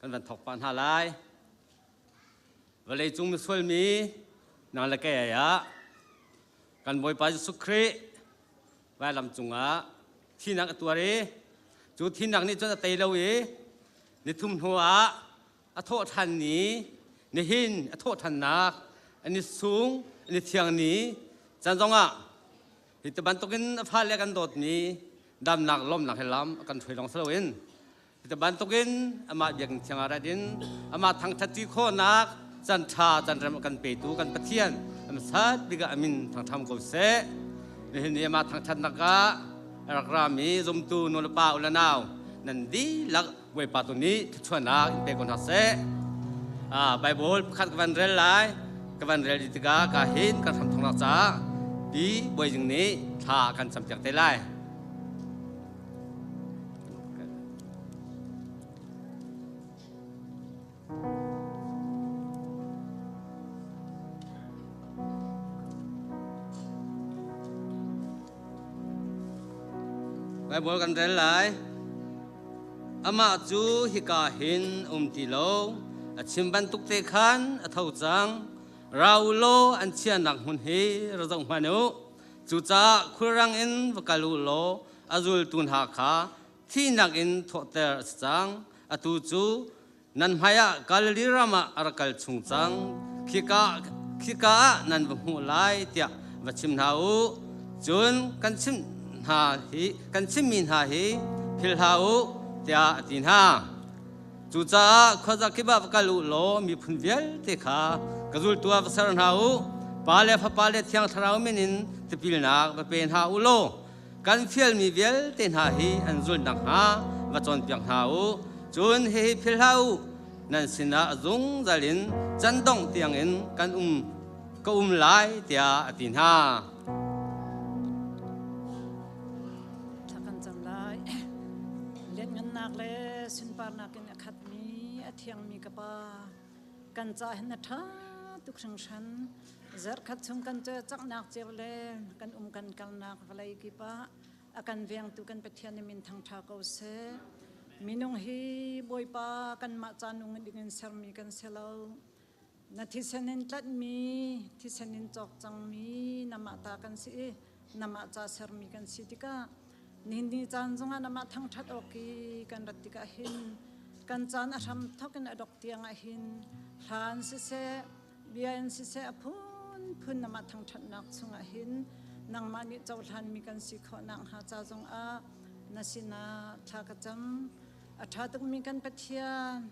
Kan van thawk pah hna lai. Vawlei cung misual mi nang le kei ah kan Bawipa Jesuh Khrih vailam cungah thinak a tuar i cu thinak nih cun a tei lo i nithum hnu ah a thawh ṭhan ni nihin a thawh ṭhannak an i sung an i thiang ni caan zongah hi ti bantukin a fale kan dawtmi damnak lawmnak he lam a kan hruai lawng si loin hi bantukin amah biakinn thiang ah rat in amah thangṭhat ti khawhnak caan ṭha caan rem a kan petu kan Pathian a hmasat bik ah a min thangṭham ko seh. Nihin ni amah thangṭhatnak ah a rak rami zumtu nu le pa u le nau nan dihlak Bawipa tu nih thluachuahnak in pe ko hna seh. Bible pakhat ka van rel lai. Ka van rel tikah ka hin kan hram thawngnak caah pi Bawi nih thla kan campiak te lai. Baibal kan rel lai. Amah cu hika hin um ti lo. A chim bantuk te khan a tho cang. Ra u law an chiahnak hmun hi ra zoh hmanh u. Cucaah khulrang in va kal u law a zultu hna kha thihnak in thawhter a si cang. Atu cu nan hmaiah Galilee ram ah a rak kal chung cang. Khika, khika ah nan va hmuh lai tiah va chim hna u. Cun kan chimh hna hi kan chimmi hna hi philh hlah u tiah a ti hna. Cucaah khuazakip ah va kal u law miphun vialte kha ka zultu ah va ser hna u. Pa le Fapa le Thiang Thlarau min in tipilnak va pe hna u law kan fialmi vialte hna hi an zulh nakhnga va cawnpiak hna u. Cun hihi philh hlah u, nan sinah a zungzal in can dongh tiangin kan um ka um lai tiah a ti hna. Thla kan cam lai. Lianngannak le sunparnak in a khatmi a thiangmi ka Pa, kan ca hin na ṭha tuk hringhran. Zarhkhat chung kan cawlcanghnak cio le kan um kan kalnak vawlei kip ah a kan vengtu kan Pathian nih min thangṭha ko seh. Minung hi Bawipa kanmah ca nung dingin sermi kan si lo. Na thisen in tlanhmi, thisen in cawk cangmi namah ta kan si i namah ca sermi kan si tikah nihin ni caan zongah namah thangṭhat awk i kan rat tikah hin kan caan a hram thawk in a dok tiang ah hin hlan siseh bia in siseh a phunphun namah thangṭhatnak chungah hin nangmah nih cohlanmi kan si khawh nakhnga ca zongah na sinah thla ka cam. A ṭha tukmi kan Pathian,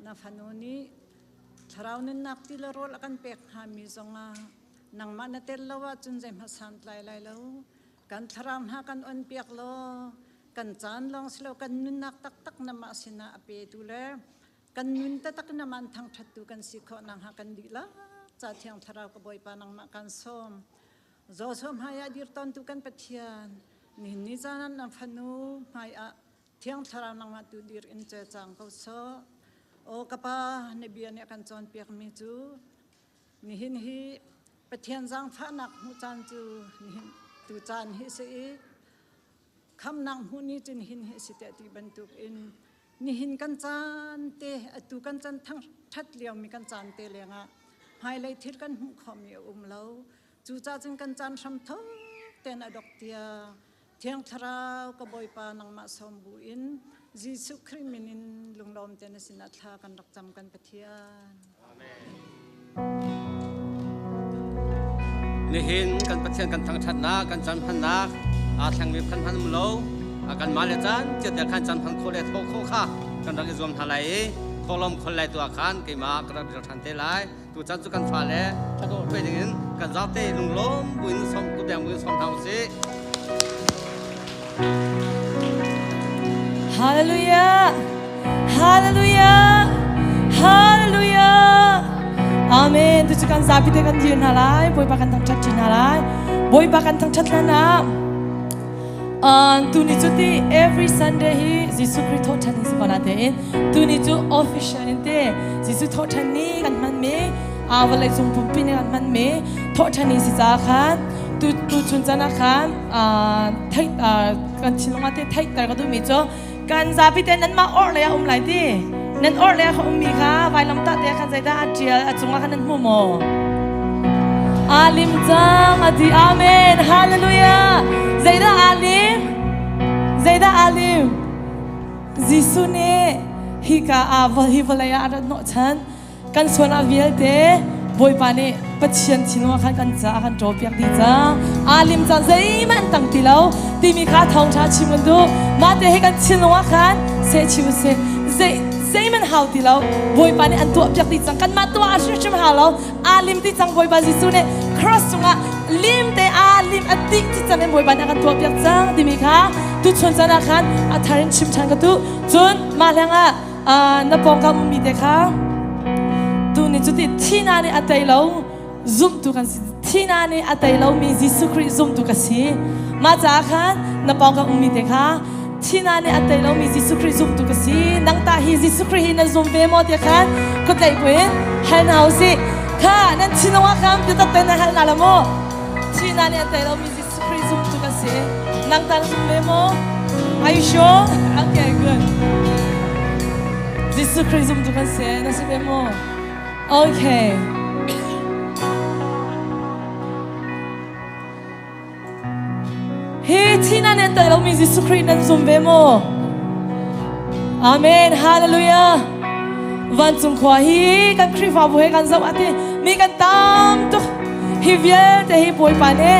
na fanu nih Thlarau nunnak ti le rawl a kan pek hngami zongah nangmah na tel lo ahcun zeihmanh santlai lai lo. Kan thlarau hna kan on piak law kan caan lawng si lo kan nunnak taktak namah sinah a petu le kan nun taktak namah an thangṭhattu kan si khawh nakhnga kan dihlak ca thiang thlarau ka Bawipa nangmah kan sawm. Joshua hmaiah dir tawntu kan Pathian, nihin ni caan ah na fanu hmaiah Thiang Thlarau nangmah tu dir in cawlcang ko sawh. Aw ka pa, na bia nih a kan cawnpiakmi cu nihin hi Pathian zaangfahnak hmuh caan cu nihin tu caan hi a si i khamnak hmuh ni cu nihin hi a si tiah ti bantuk in nihin kan caan te atu kan chan thangṭhat liomi kan caan te lengah hmailei thil kan hmuh khawhmi a um lo. Cucaah cun kan caan hram thok tein a dok tiang Thiang Thlarau ka Bawipa nangmah sawm bu in Jesuh Khrih min in lunglawm te na sinah thla kan rak cam kan Pathian. Amen. Nihin kan Pathian kan thangṭhatnak kan caan hmannak aa thlengmi phan hman um lo kan mah le caan chiat khan caan hman khawh le thawh khawh kha kan rak i zuam hna lai i thawhlawm khol lai tu ah khan keimah ka rak dir ṭhan te lai tu caan cu kan fale thadawh hruai dingin kan zaute lunglawm buin som kutdeng buin som hna usih. Hallelujah! Hallelujah! Hallelujah! Amen. Tu cu kan zapi te kan dir hna lai. Bawipa kan thangṭhat ṭi hna lai. Bawipa kan thangṭhat hlan ah tuni cu ti every Sunday hi Jesuh Khrih thawhṭhan ni si ko na tein tuni cu official in te Jesuh thawhṭhan ni kan hman mi vawlei cung pumpi nih kan hman mi thawhṭhan ni si caah khan tu tu chun chan ah khan theih kan thinlung ah te theihter ka duhmi cu kan zapi te nanmah orh lei ah um lai ti. Nan orh le a ummi kha vailamtah te khan zeidah a ṭial a cungah khan nan hmu maw? Aa lim cang a ti. Amen. Hallelujah. Zeidah aa lim? Zeidah aa lim? Jesuh nih hika ah hi vawlei ah a rat hnawhchan kan sual ah vialte Bawipa nih Pathian thinlung ah khan kan caah kan ṭawlpiak dih cang. Aa lim cang zeihmanh tang ti lo timi kha thawngṭha chim kan duh. Mah te hi kan thinlung ah khan seh chim usih. Zei zeihmanh hau ti lo. Bawipa nih an tuahpiak dih cang. Kanmah tuah ah hrimhrim hau lo. Aa lim ti cang Bawipa Jesuh nih cross cungah lim te aa lim a dih ti cang in Bawipa nih a kan tuahpiak cang timi kha tuchun caan ah khan a thar in chim ṭhan ka duh. Cun mah lengah na pawngkam ummi te kha tu nih cuti thina nih a tei lo zumtu kan si thina nih a tei lomi Jesuh Khrih zumtu ka si mah caah khan na pawngkam ummi te kha thina nih a tei lomi Jesuh Khrih zumtu ka si nang tah hi Jesuh Khrih hi na zum ve maw tiah khan kutlaih buin hal hna usih kha nan thinlung ah khan biatak tein nan hal hna la maw thina nih a tei lomi Jesuh Khrih zumtu ka si nang tah na zum ve maw Are you sure? Okay, good. Jesuh Khrih zumtu kan si na si ve maw? Okay. Hi thina nen tai lomi Jesuh Khrih nan zum ve maw? Amen. Hallelujah. Vancung khua hi kan Khrihfabu he kan zoh ati mi kan tam tuk. Hi vialte hi Bawipa nih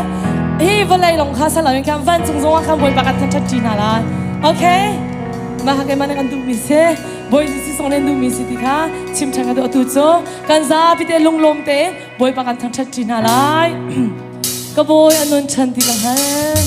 hi vawlei lawng kha saloin khan vancung zongah khan Bawipa kan thangṭhat ṭi hna lai. Okay? Mah kha keimah nih kan duhmi si. Bawi Jesuh zong nih an duhmi si ti kha chim ṭhan ka duh. Atu cu kan zapi te lunglawm tein Bawipa kan thangṭhat ṭi hna lai. Ka bawi a nun ṭhan ti ka hngal.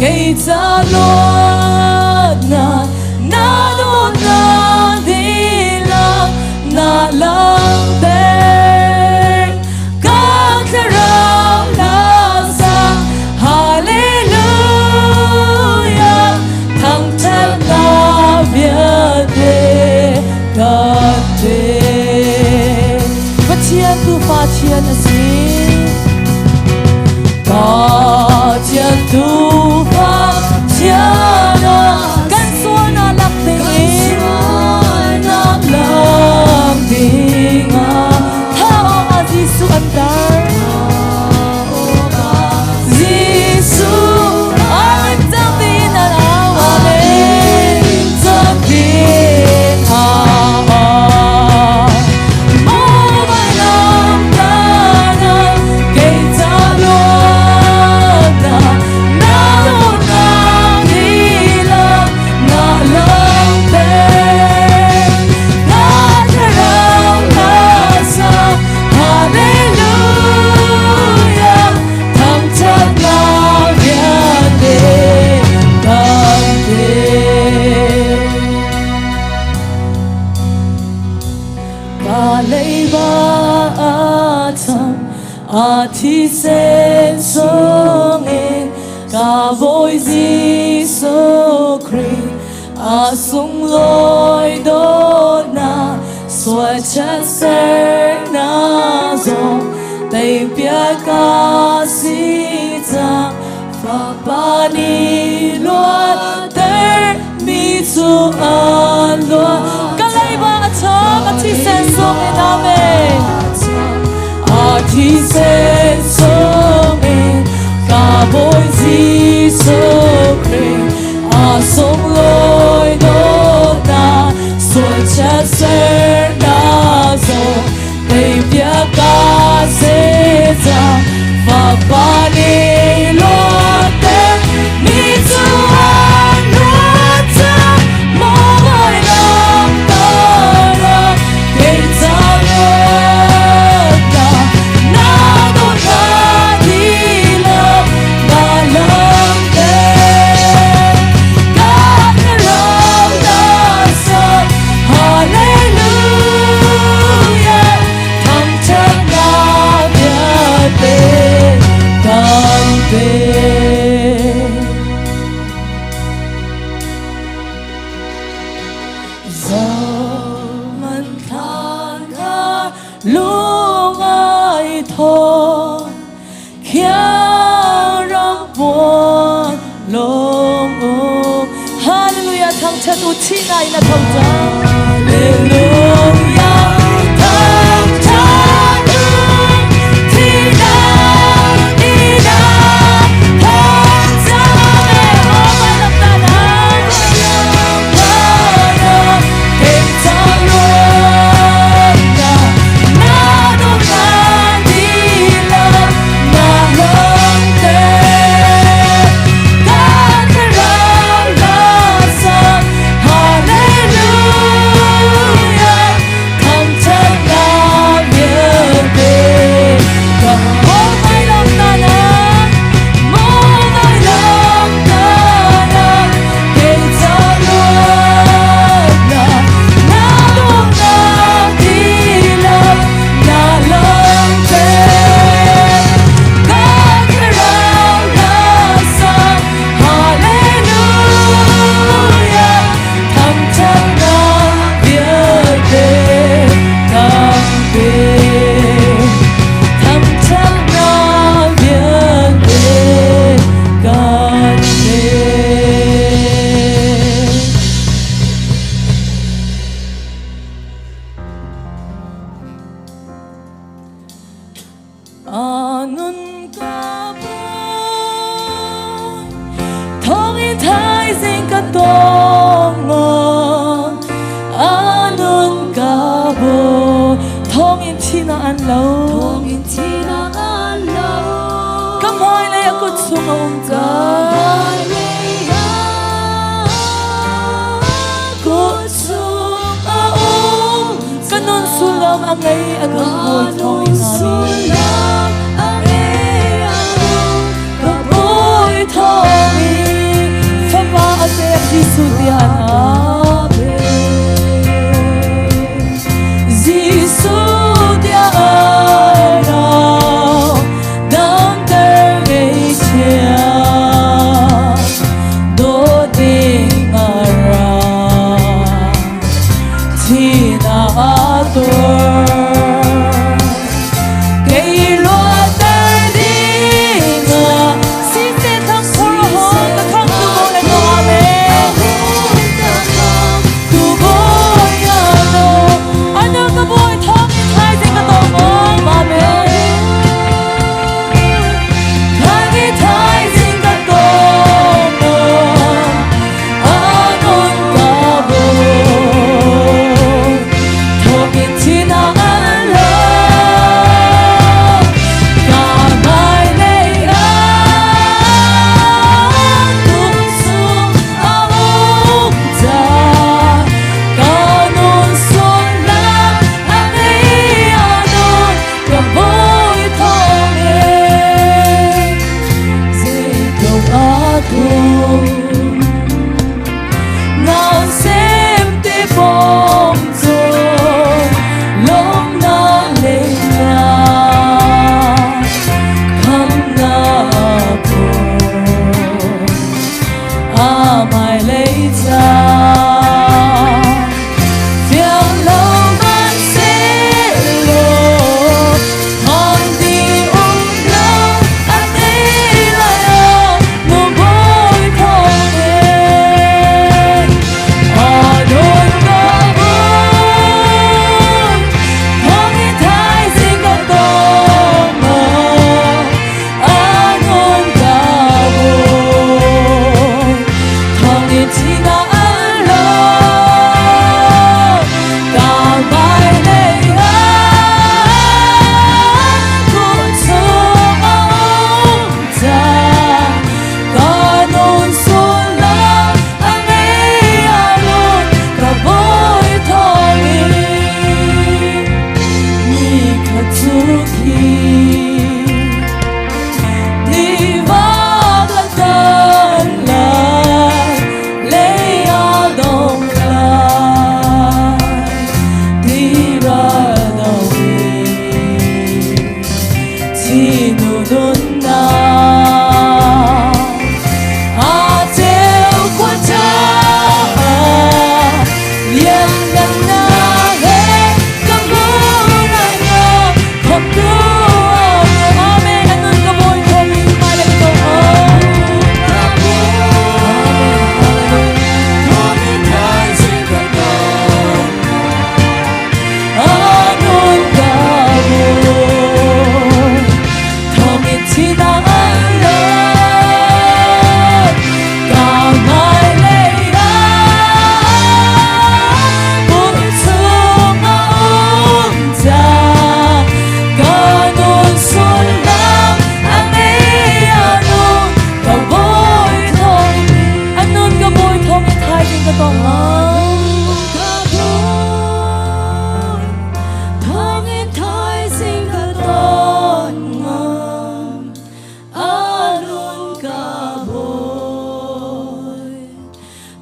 Kei ca luatnak na dawtnak dihlak na langhter. Ka thlarau hla sa Hallelujah, thangṭhatnak vialte kan pe. Pathian tufa thian a si. Pathian tufa thian a kan sualnak lak dingin lak dingah thah awkah Jesuh an tar. Jesuh amen cang tiin an au. Amen cang tiin au. Maw vailam tana kei ca luatnak na dawtnak lila na langhter. Na thlarau hla sa Hallelujah, thangṭhatnak vialte kan pe. Ka leiba a cham a thisen sungin ka Bawi Jesuh Khrih a sunglawi dawtnak sual chiatsernak zong teipiak ka si cang. Fapa nih luatter mi cu an luat. Ka leiba a cham a thisen sungin. Amen. A thisen sungin ka Bawi Jesuh Khrih a sunglawi dawtnak sual chiatsernak zong teipiak ka si cang. Fapa nih luatter mi cu an luat cang. Maw vailam tana kei ca luatnak na dawtnak dihlak na langhter. Ka thlarau na sak Hallelujah, thangṭhatnak vialte kan pe. Zaman thlan kha lung ai thaw khiang ram puan lawng um. Hallelujah, thangṭhat u thihnak in a tho cang. Hallelujah, thangṭhat u thihnak in a tho cang. Oh my love na kei ca luatnak na dawtnak dihlak na langhter. Ka thlarau hla sak Hallelujah, thangṭhatnak vialte ka maw vailam tana maw vailam tana kei ca luatnak na dawtnak dihlak na langhter. Ka thlarau hla sak Hallelujah, thangṭhatnak vialte kan pe. Thangṭhatnak vialte kan pe. A nun ka bawi thawngin thaizing ka tong A nun ka bawi thawngin thihnak an lo. Thawngin thihnak an lo. Ka hmailei a kut chung a um Ka cang. hmailei a Kut chung a um ka nun sullam a ngei a Ka nun bawi nun thawngin amen. sullam a ngei a nung Ka bawi thawngin.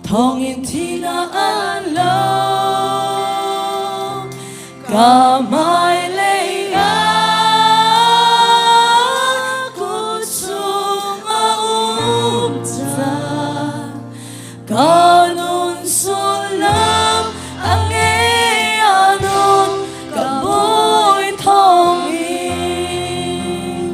Thawngin thihnak an lo. Ka hmailei ah kut chung a um cang. Ka nun sullam a ngei a nun ka bawi thawngin.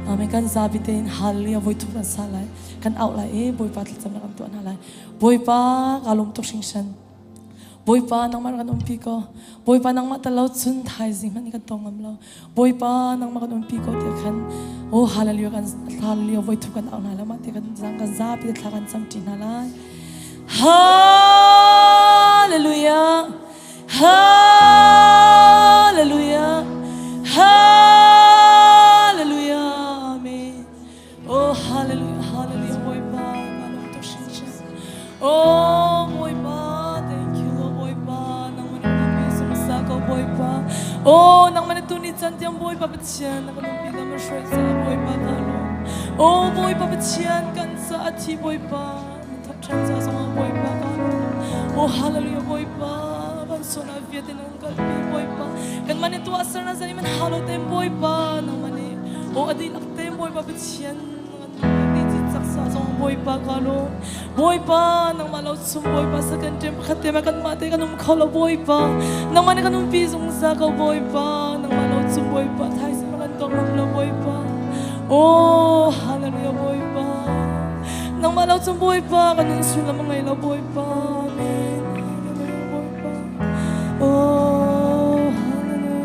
Amen. Kan zapi tein hallelujah voi thum kan sa lai. Kan auh lai i Bawipa thlacamnak kan tuah hna lai. Bawipa ka lung tuk hringhran. Bawipa nangmah kan umpi ko. Bawipa nangmah tal lo cun thaizing hmanh kan tong ngam lo. Bawipa nangmah kan umpi ko tiah khan oh hallelujah kan hallelujah voi thum kan auh hna lai mah ti kan zang kan zapi thla kan cam ṭi hna lai. Hallelujah. Hallelujah. Hallelujah. Amen. Oh hallelujah hallelujah Bawipa ka lung tuk hringhran. Oh Bawipa thank you Lord Bawipa nangmah na kan zungzal ko Bawipa. Oh nangmah na tuni can tiang Bawipa Pathian na kan umpi na ma hruai ca Bawipa ka lung. Oh Bawipa Pathian kan ca a thi Bawipa na thawk ṭhan ca zongah Bawipa ka lung. Oh hallelujah Bawipa kan sualnak vialte na kan kalpi Bawipa. Kanmah nih tuahsernak zeihmanh hau lo tein Bawipa nangmah nih Oh a dihlak te Bawipa Pathian ti caksa zong Bawipa ka lawm Bawipa nangmah lo chung Bawipa second term pakhat te ma kanmah te kan um kho lo Bawipa nangmah nih kan umpi zungzal ko Bawipa nangmah lo chung Bawipa thaizing ma kan tong ngam lo Bawipa Oh hallelujah Bawipa nangmah lo chung Bawipa kan nun sullam a ngei lo Bawipa Amen hallelujah Bawipa Oh hallelujah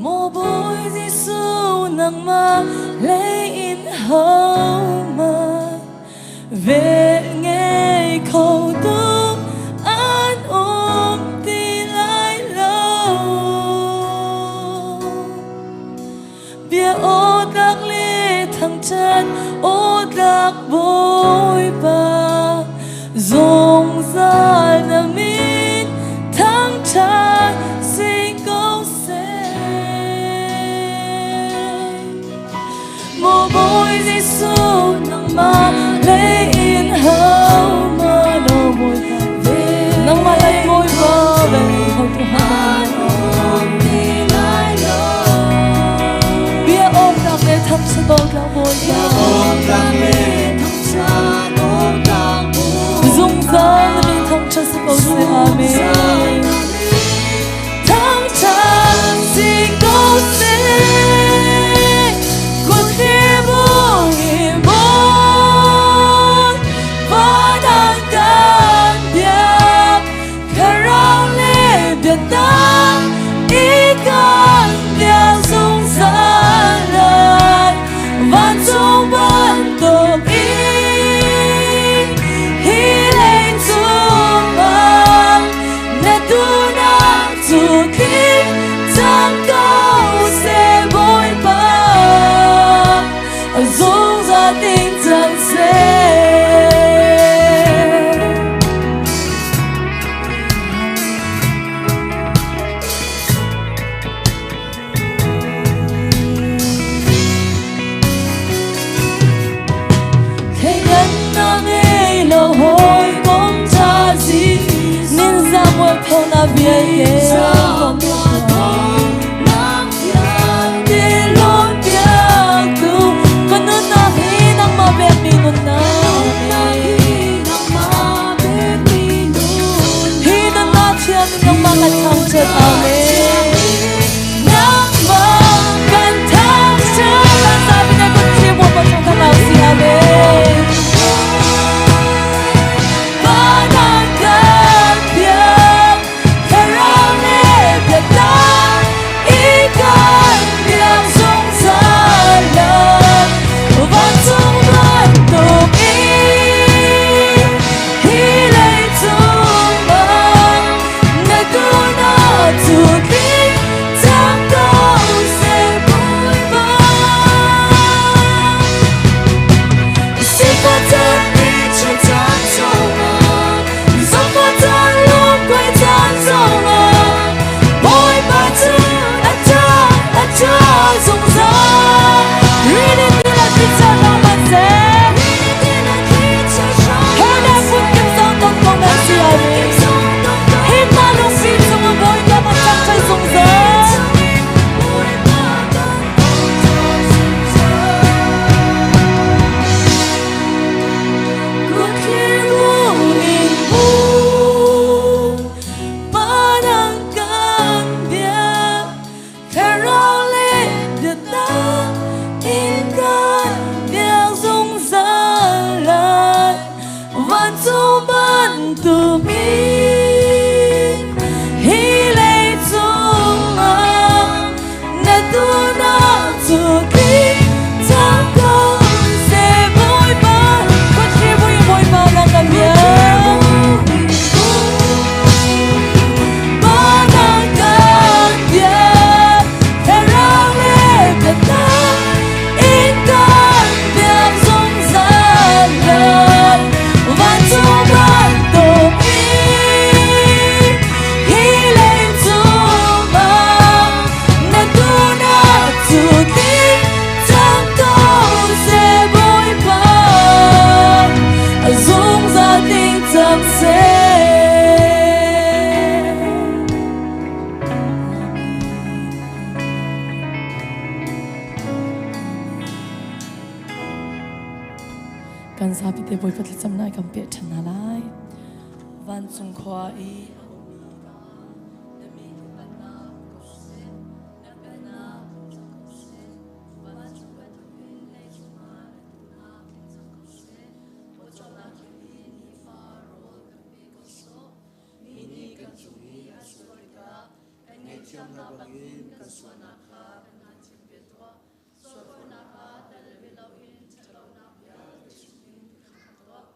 Maw Bawi Jesuh nangmah lei in hohmanh Vel ngei kho tu an um ti lai lo. Bia awtlak le thangṭhat awtlak Bawipa zungzal na min thangṭhat si ko seh. Maw Bawi Jesuh nangmah lei in hohmanh Bawipa nangmah lei Bawipa vel kho tu han Bia awknak le thangṭhat awknak Bawipa zungzal na min thangṭhat si ko seh Amen. Thangṭhat si ko seh, kutlibu in mawi, van an kan biak, thlarau le biatak i kan biak zungzal lai, vancung bantuk in hi leicung ah Na duhnak cu tling cang ko seh Bawipa, zungzal tling cang seh. Thleidannak ngei lo hawikom ṭha si ninzah mualphonak vialte Ti lawn piaktu ka nunnak hi nangmah pekmi nunnak. Kan zapi te Bawipa thlacamnak kan peh ṭhan hna lai. Vancung khua i a ummi ka Pa, na min upatnak ko seh, na pennak cang ko seh, vancung bantukin leicung ah na duhnak tling cang ko seh. Pawcawmnak in nifa rawl kan pe ko sawh. Mi nih kan cung i an sual tikah kan ngaihthiamnak bangin kan sualnak kha kan ngaithiam ve tuah. Sualkhawhnak ah tel ve loin ṭhatlonak vialte chungin khamh tuah.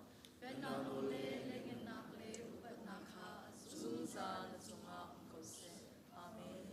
Pennak nawl le leingennak le upatnak kha zungzal na cungah um ko seh. Amen.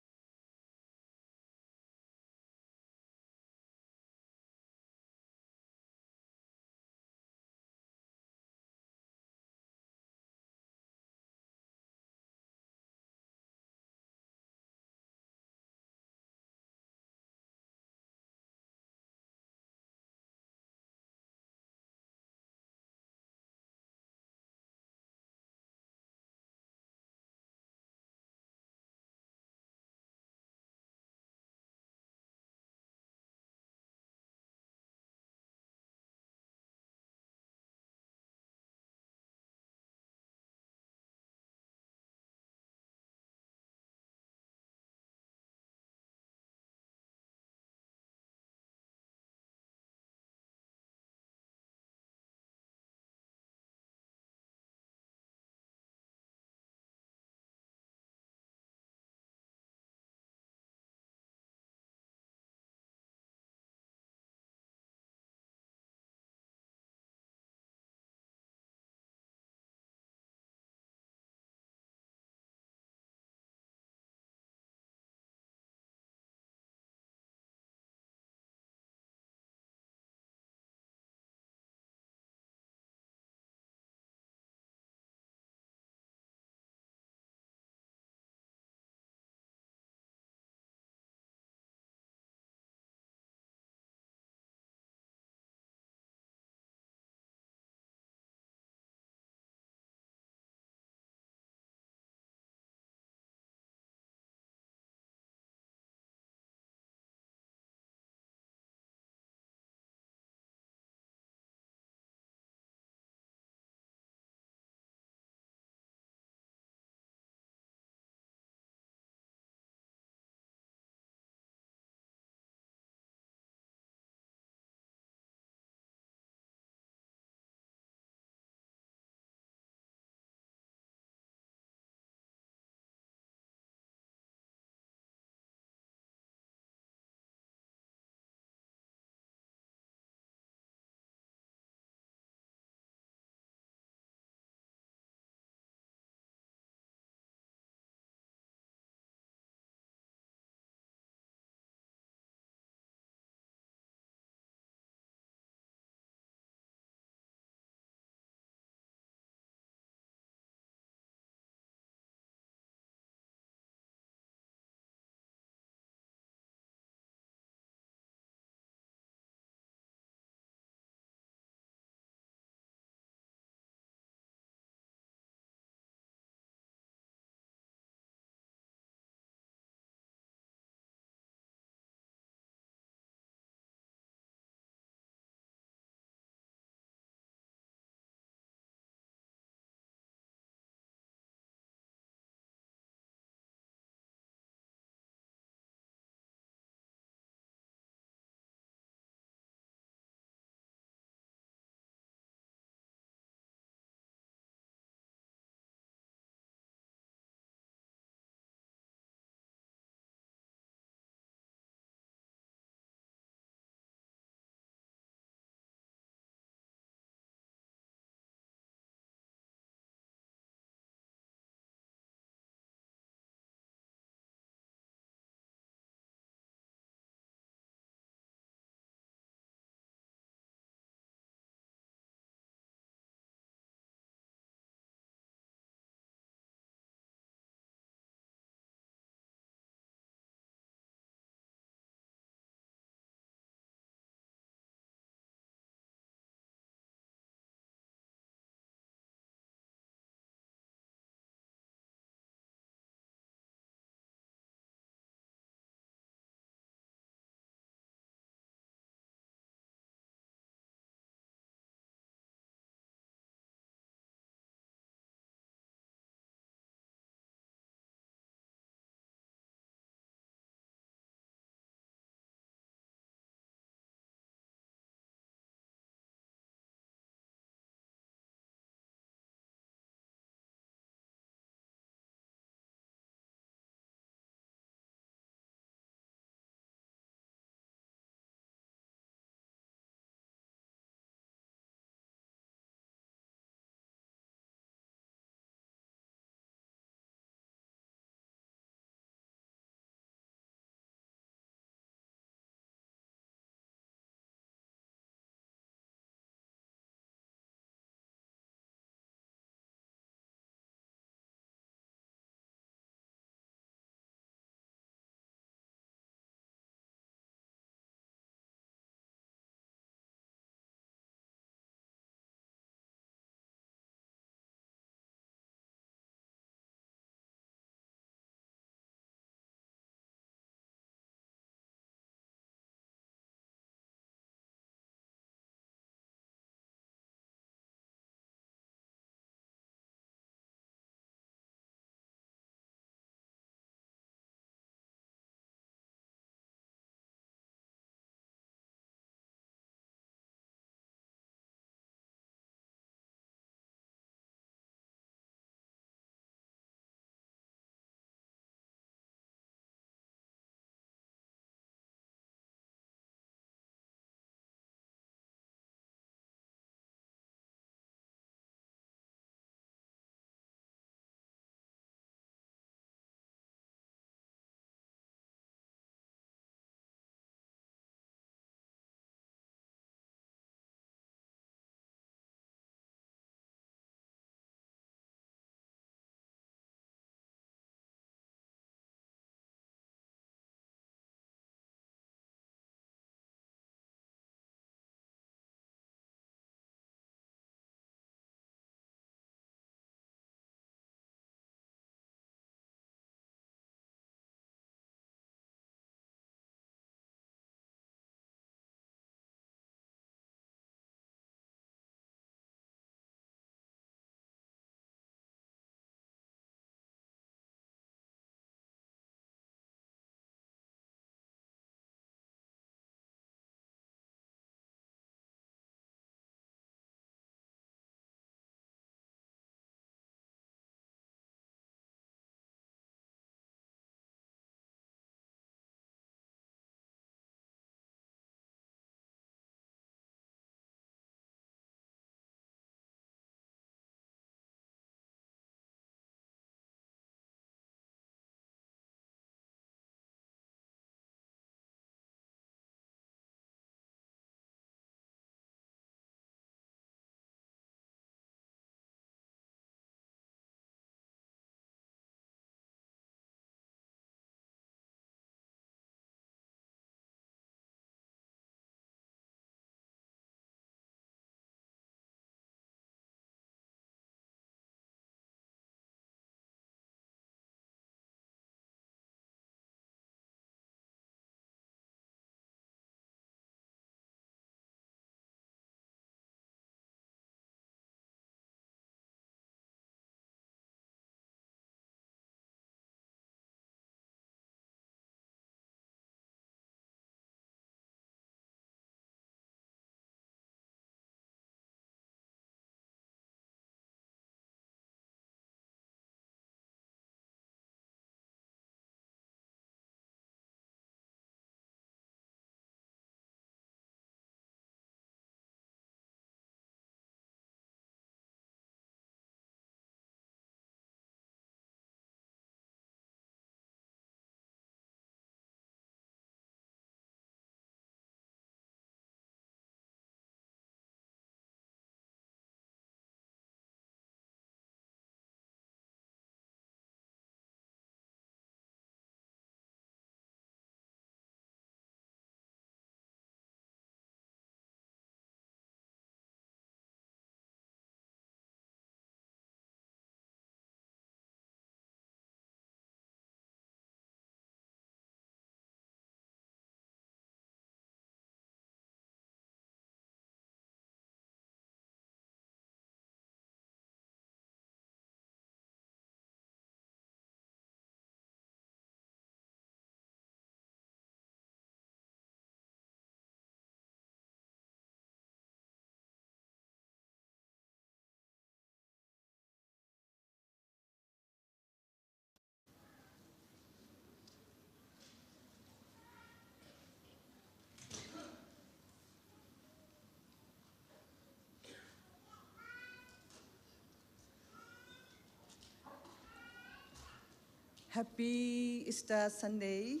Happy Easter Sunday.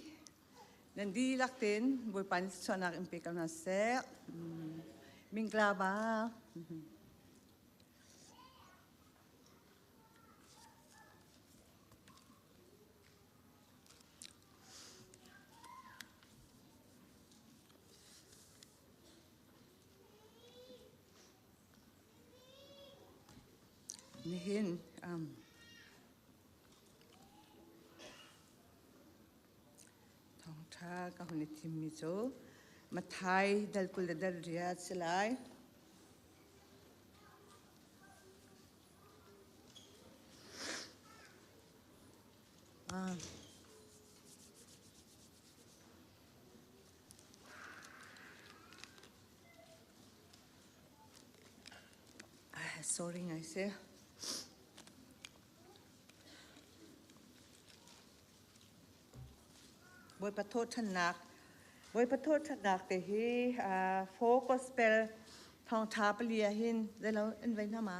Nan dihlak tein Bawipa nih thluachuahnak in pe ko hna seh. Mingla ba. Nihin thawngṭha ka hun i thimmi cu Matthai dal 20 le dal riat si lai. Sorry ngai si. Bawipa thawhṭhannak Bawipa thawhṭhannak te hi four gospel thawngṭha pali ah hin zeilo an vei hna ma?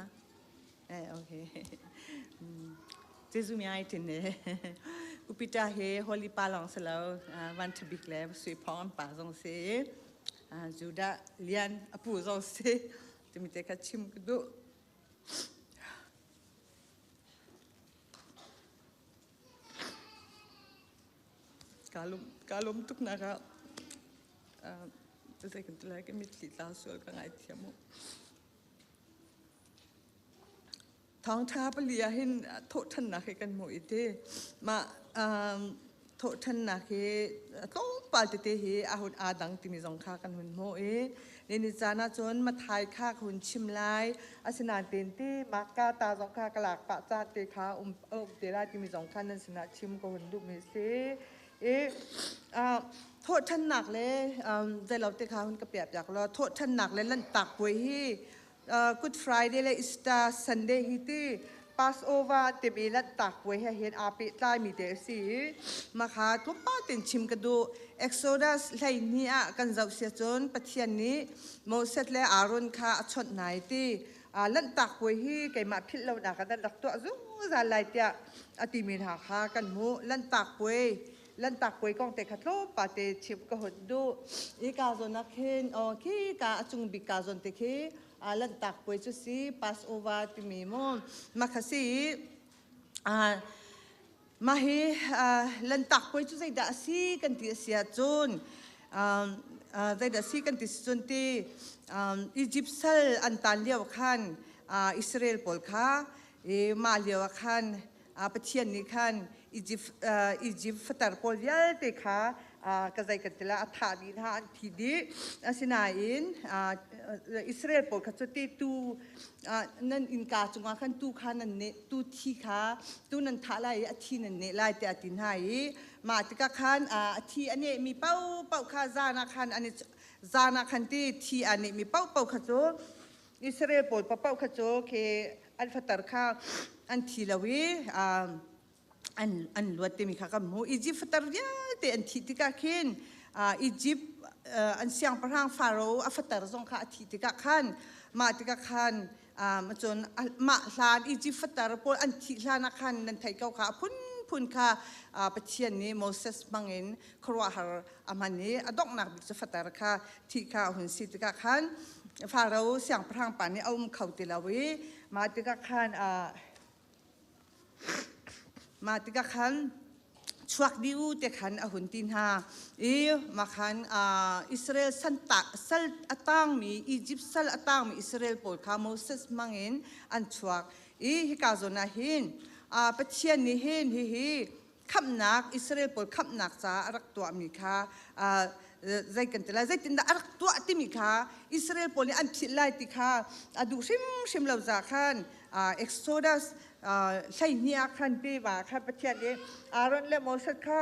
Eh, okay. Jesuh mi ai tin ne. Upita he holy pa lawng si lo van ṭha bik le sui phawng an pa zong si. Judah lian a pu zong si. Timi te kha chim ka duh. Kaa lawm tuk nak ah zei kan ti lai ka mitthli tla sual ka ngaithiam mu. Thawngṭha pali ah hin thawhṭhannak hi kan hmuh i ti. Mah thawhṭhannak hi tlawmpal tete hi a hun aa dang timi zong kha kan hun hmuh i ni caan ah cun Mathai kha ka hun chim lai. Asinain ten ti Marka ta zong kha ka lak pah ca te kha um um te lai timi zong kha nan sinah chim ka hun duhmi a si. I thawhṭhannak le zeilo te kha hun ka piah piak law thawhṭhannak le lanhtak puai hi Good Friday le Easter Sunday hi ti Passover timi lanhtak puai he hin aa pehtlaimi te a si i mah kha tlawmpal tein chim ka duh. Exodus 12 ah kan zoh sia cun Pathian nih Moses le Aaron kha a chawnh hna i ti lanhtak puai hi keimah philh lonak ah nan rak tuah zungzal lai tiah a timi hna kha kan hmuh. Lanhtak puai Lanhtak puai kong te kha tlawmpal te chim ka hun duh. I ka zawn ah khin aw khi ka a cung bik ka zawn te khi lanhtak puai cu si Passover timi mu mah kha si i mah hi lanhtak puai cu zeidah a si kan ti a si ahcun zeidah a si kan ti si cun ti Egypt sal an tan lio khan Israel pawl kha i mah lio ah khan Pathian nih khan Egypt fater pawl vialte kha ka zei kan ti la a thah dih hna an thi dih. Asinain Israel pawl kha cu ti tu nan innka cungah khan tu kha nan neh tu thi kha tu nan thah lai i a thi nan neh lai tiah a ti hna i mah tikah khan a thi a nehmi paohpaoh kha zan ah khan an i zan ah khan ti thi a nehmi paohpaoh kha cu Israel pawl paohpaoh kha cu khi an fater kha an thi lo i an luat timi kha kan hmuh. Egypt fater vialte an thih tikah khin Egypt an siangpahrang Pharaoh a fater zong kha a thih tikah khan mah tikah khan cun mah hlan Egypt fater pawl an thih hlan ah khan nan theih ko kha a phunphun kha Pathian nih Moses hmangin khuaruahhar a hman i a donghnak bik cu fater kha thih kha a hun si tikah khan Faro siangpahrang pa nih a um kho ti lo i mah tikah khan mah tikah khan chuak dih u te khan a hun ti hna i mah khan Israel sal a tangmi Egypt sal a tangmi Israel pawl kha Moses hmangin an chuak i hika zawn ah hin Pathian nih hin hihi khamhnak Israel pawl khamhnak caah a rak tuahmi kha zei kan ti lai zeitindah a rak tuah timi kha Israel pawl nih an philh lai ti kha a duh hrimhrim lo za khan Exodus 12 ah khan tiva khan Pathian nih Aaron le Moses kha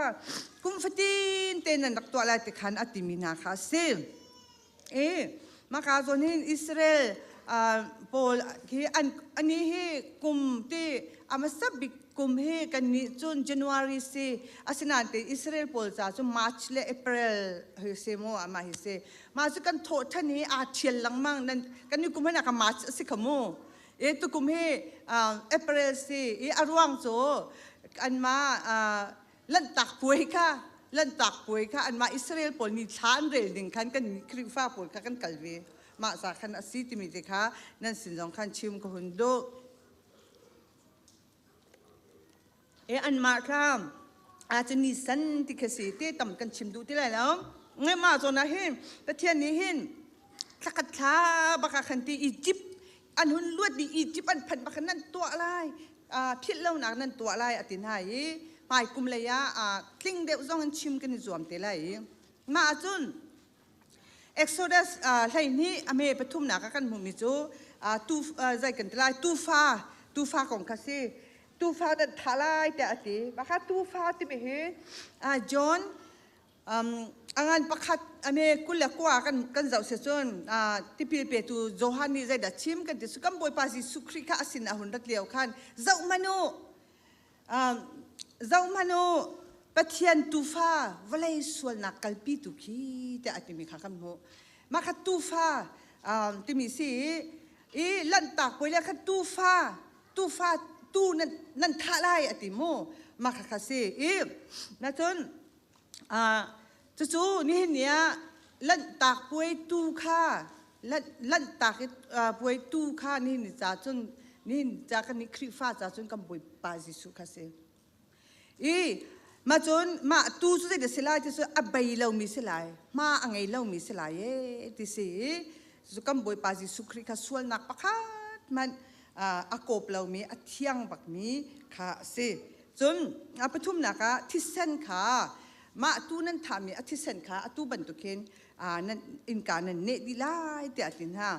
kum fatin te nan rak tuah lai ti khan a timi hna kha a si. I maka zawn hin Israel pawl hi an ani hi kum ti a hmasa bik kum hi kannih cun January si asinain te Israel pawl ca cu March le April hi si mu amah hi si mah cu kan thawh than hi aa thial lengmang nan kan ni kum hin ka March a si kha mu e tukum hi April si i a ruang cu Anmah lanhtak puai kha lanhtak puai kha anmah Israel pawl nih thla an rel ding khan kan Khrihfa pawl kha kan kal ve. Mah ca khan a si timi te kha nan sin zong khan chim ka hun duh. E anmah kha a cu ni san ti kha si te tam kan chim duh ti lai lo. Ngai mah zawn ah hin Pathian nih hin thlakhat thla baka khan ti Egypt an hun luat dih Egypt an phanh bak nan tuah lai philh lonak nan tuah lai a ti hna i hmai kum lei ah tling deuh zong in chim kan i zuam te lai i mah ahcun Exodus 12 a me pathumnak ah kan hmuhmi cu tu zei kan ti lai tufa tufa kong kha si tufa nan thah lai tiah a ti mah kha tufa timi hi John A ngan pakhat a me 29 kan zoh si cun tipil petu Johan nih zeidah chim kan ti su kan Bawipa Jesuh Khrih kha a sin a hun rat lio khan zoh hmanh u zoh hmanh u Pathian tuufa vawlei sualnak kalpitu khi tiah a timi kha kan hmuh. Mah kha tuufa timi si i lanhtak puai le kha tuufa tuufa tu nan nan thah lai a ti mu mah kha kha si i na cun Cucu nihin ni ah lanhtak puai tu kha lanhtak puai tu kha nihin ni ca cun nihin ca kan nih Khrihfa ca cun kan Bawipa Jesuh kha si. I mah cun mah tu cu zeidah si lai ti cu a bei lomi si lai, hma a ngei lomi si lai ee ti si i cu kan Bawipa Jesuh Khrih kha sualnak pakhat hmanh a kawp lomi a thiang bakmi kha a si. Cun a pathumnak ah thisen kha mah tu nan thahmi a thisen kha atu bantukin nan innka nan neh dih lai tiah a ti hna.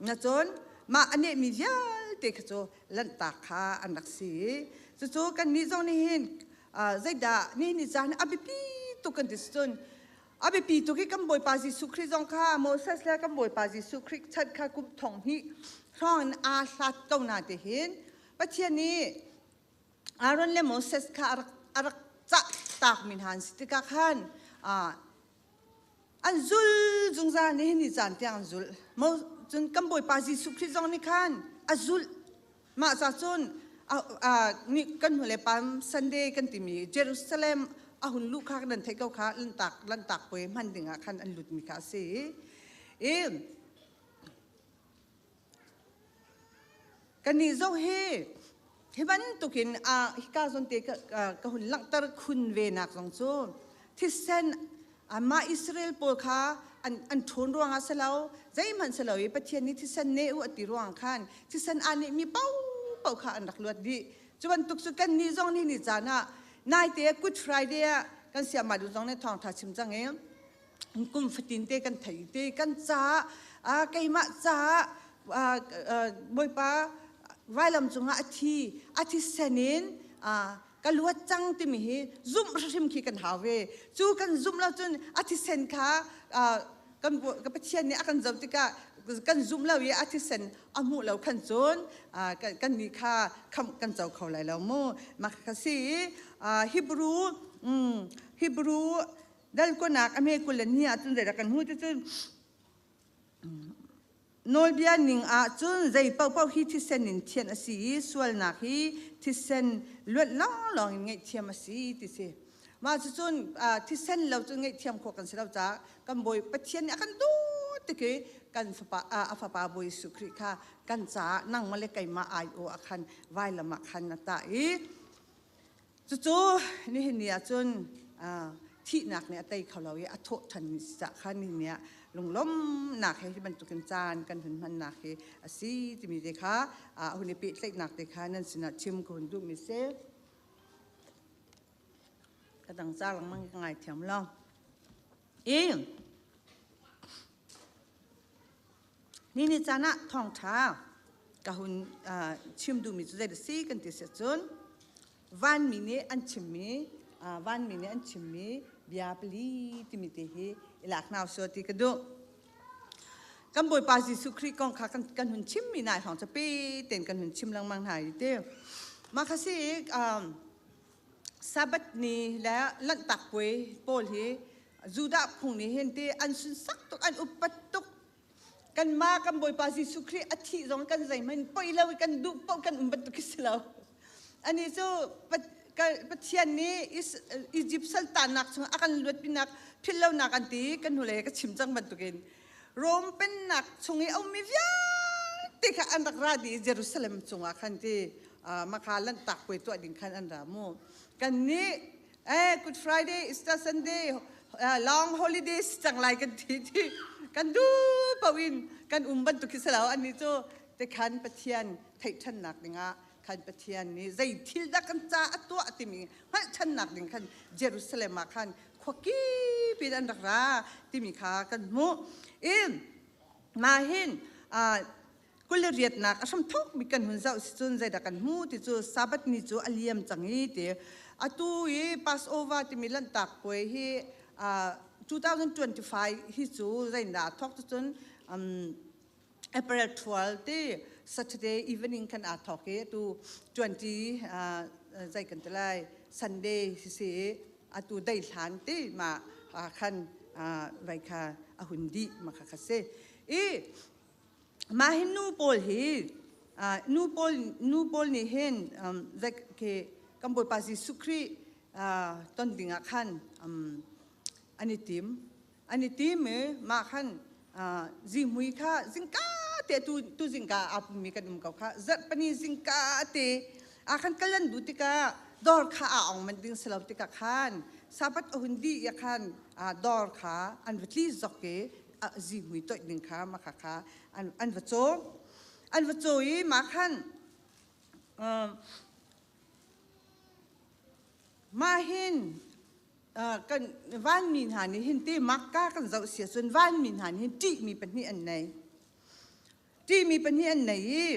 Na cun mah a nehmi vialte kha cu lanhtak kha an rak si i cucu kannih zong nih hin zeidah nihin ni caan a biapi tuk kan ti si cun a biapi tuk i kan Bawipa Jesuh Khrih zong kha Moses le kan Bawipa Jesuh Khrih chan kha kum thong hnih hrawng in aa hlat ko na ti hin Pathian nih Aaron le Moses kha a rak cah takmi hna an si tikah khan an zul zungzal ni ni caan tiang an zulh. Cun kan Bawipa Jesuh Khrih zong nih khan a zulh. Mah ca cun kan hnulei Palm Sunday kan timi Jerusalem a hun luh kha nan theih ko kha lanhtak lanhtak puai hman dingah khan an lutmi kha a si. I Kannih zong hi hi bantukin hika zawn te ka hun langhter khun ve nak zong cu thisen mah Israel pawl kha an ṭhawn ruangah si lo zeihmanh si lo i Pathian nih thisen ne u a ti ruang khan thisen aa nehmi paohpaoh kha an rak luat dih. Cu bantuk cu kannih zong nih ni caan ah naite Good Friday ah kan siamah duh zong nih thawngṭha chim cang i kum fatin te kan thei te kan caah keimah caah Bawipa vailam cungah a thi a thisen in ka luat cang timi hi zumh hrim khi kan hau ve cu kan zumh lo cun a thisen kha kan ka Pathian nih a kan zoh tikah kan zumh lo i a thisen a hmuh lo khan cun kan nih kha khamh kan co kho lai lo mu mah kha si Hebrew Hebrew Dalkonak a hme 20 le hnih ahcun zeidah kan hmuh ti cun nawlbia ning ahcun zei paohpaoh hi thisen in thianh a si i sualnak hi thisen luanh lawnglawng in ngaihthiam a si ti si. Mah cucun thisen lo cun ngaihthiam khawh kan si lo caah kan Bawi Pathian nih a kan dawt tik i kan fapa a fapa Bawi Jesuh Khrih kha kan caah nangmah le keimah aiawh ah khan vailam ah khan a tah i Cucu nihin ni ahcun thihnak nih a tei kho lo i a thawh ṭhanmi si caah khan nihin ni ah lunglawmhnak he hi bantukin caan kan hun hmannak hi a si timi te kha hun i pehtlaihnak te kha nan sinah chim ka hun duhmi si. Ka dang ca lengmang ka ngaithiam lo. I Ni ni caan ah thawngṭha ka hun chim duhmi cu zei si kan ti si cun vanmi nih an chimmi vanmi nih an chimmi bia pali timi te hi i lak hna usih ti ka duh. Kan Bawipa Jesuh Khrih kong kha kan hun chimmi nai hrawng cu pe tein kan hun chim lengmang hna i ti. Mah kha si Sabbath ni le Lanhtak puai pawl hi Judah phung nih hin ti an sunsak tuk an upat tuk kanmah kan Bawipa Jesuh Khrih a thih zong kan zeihmanh poi lo i kan duh paoh kan um bantuk khi si lo ani cu Pathian nih Egypt saltannak chung a kan luatpinak philhlonak an ti kan hnulei ka chim cang bantukin Rom pennak chung i a ummi vialte kha an rak ra dih i Jerusalem cungah khan ti maka lanhtak puai tuah ding khan an ra mu. Kan nih Good Friday, Easter Sunday, long holidays cang lai kan ti ti kan duh paoh in kan um bantuk khi si lo annih cu tikhan Pathian theih ṭhannak dingah khan Pathian nih zei thil dah kan ca a tuah timi hngalh ṭhannak ding khan Jerusalem ah khan khuakip in an rak ra timi kha kan hmuh. I mah hin 28nak a hramthawk bik kan hun zoh si cun zeidah kan hmu ti cu Sabbath ni cu a liam cang i ti atu i Passover timi lanhtak puai hi 2025 hi cu zeindah thawk cu cun April 12 ti Saturday evening khan aa thawk i atu 20 zei kan ti lai Sunday si si atu dei hlan ti ma khan vai kha a hun dih ma kha kha si i mah hi nu pawl hi nu pawl nu pawl nih hin zei khi kan Bawipa Jesuh Khrih ton dingah khan an i tim an i tim i mah khan zihmui kha zingka te tu tu zingka aa pummi kan um ko kha zarhpani zingka te a khan kal an duh tikah dawr kha aa ong man ding si lo tikah khan sabat a hun dih ya khan dawr kha an va tli zok i zihmui toih ding kha mah kha kha an va caw an va caw i mah khan mah hin kan vanmi hna nih hin ti makka kan zoh si ahcun vanmi hna nih hin ṭihmi pahnih an nei ṭihmi pahnih an nei i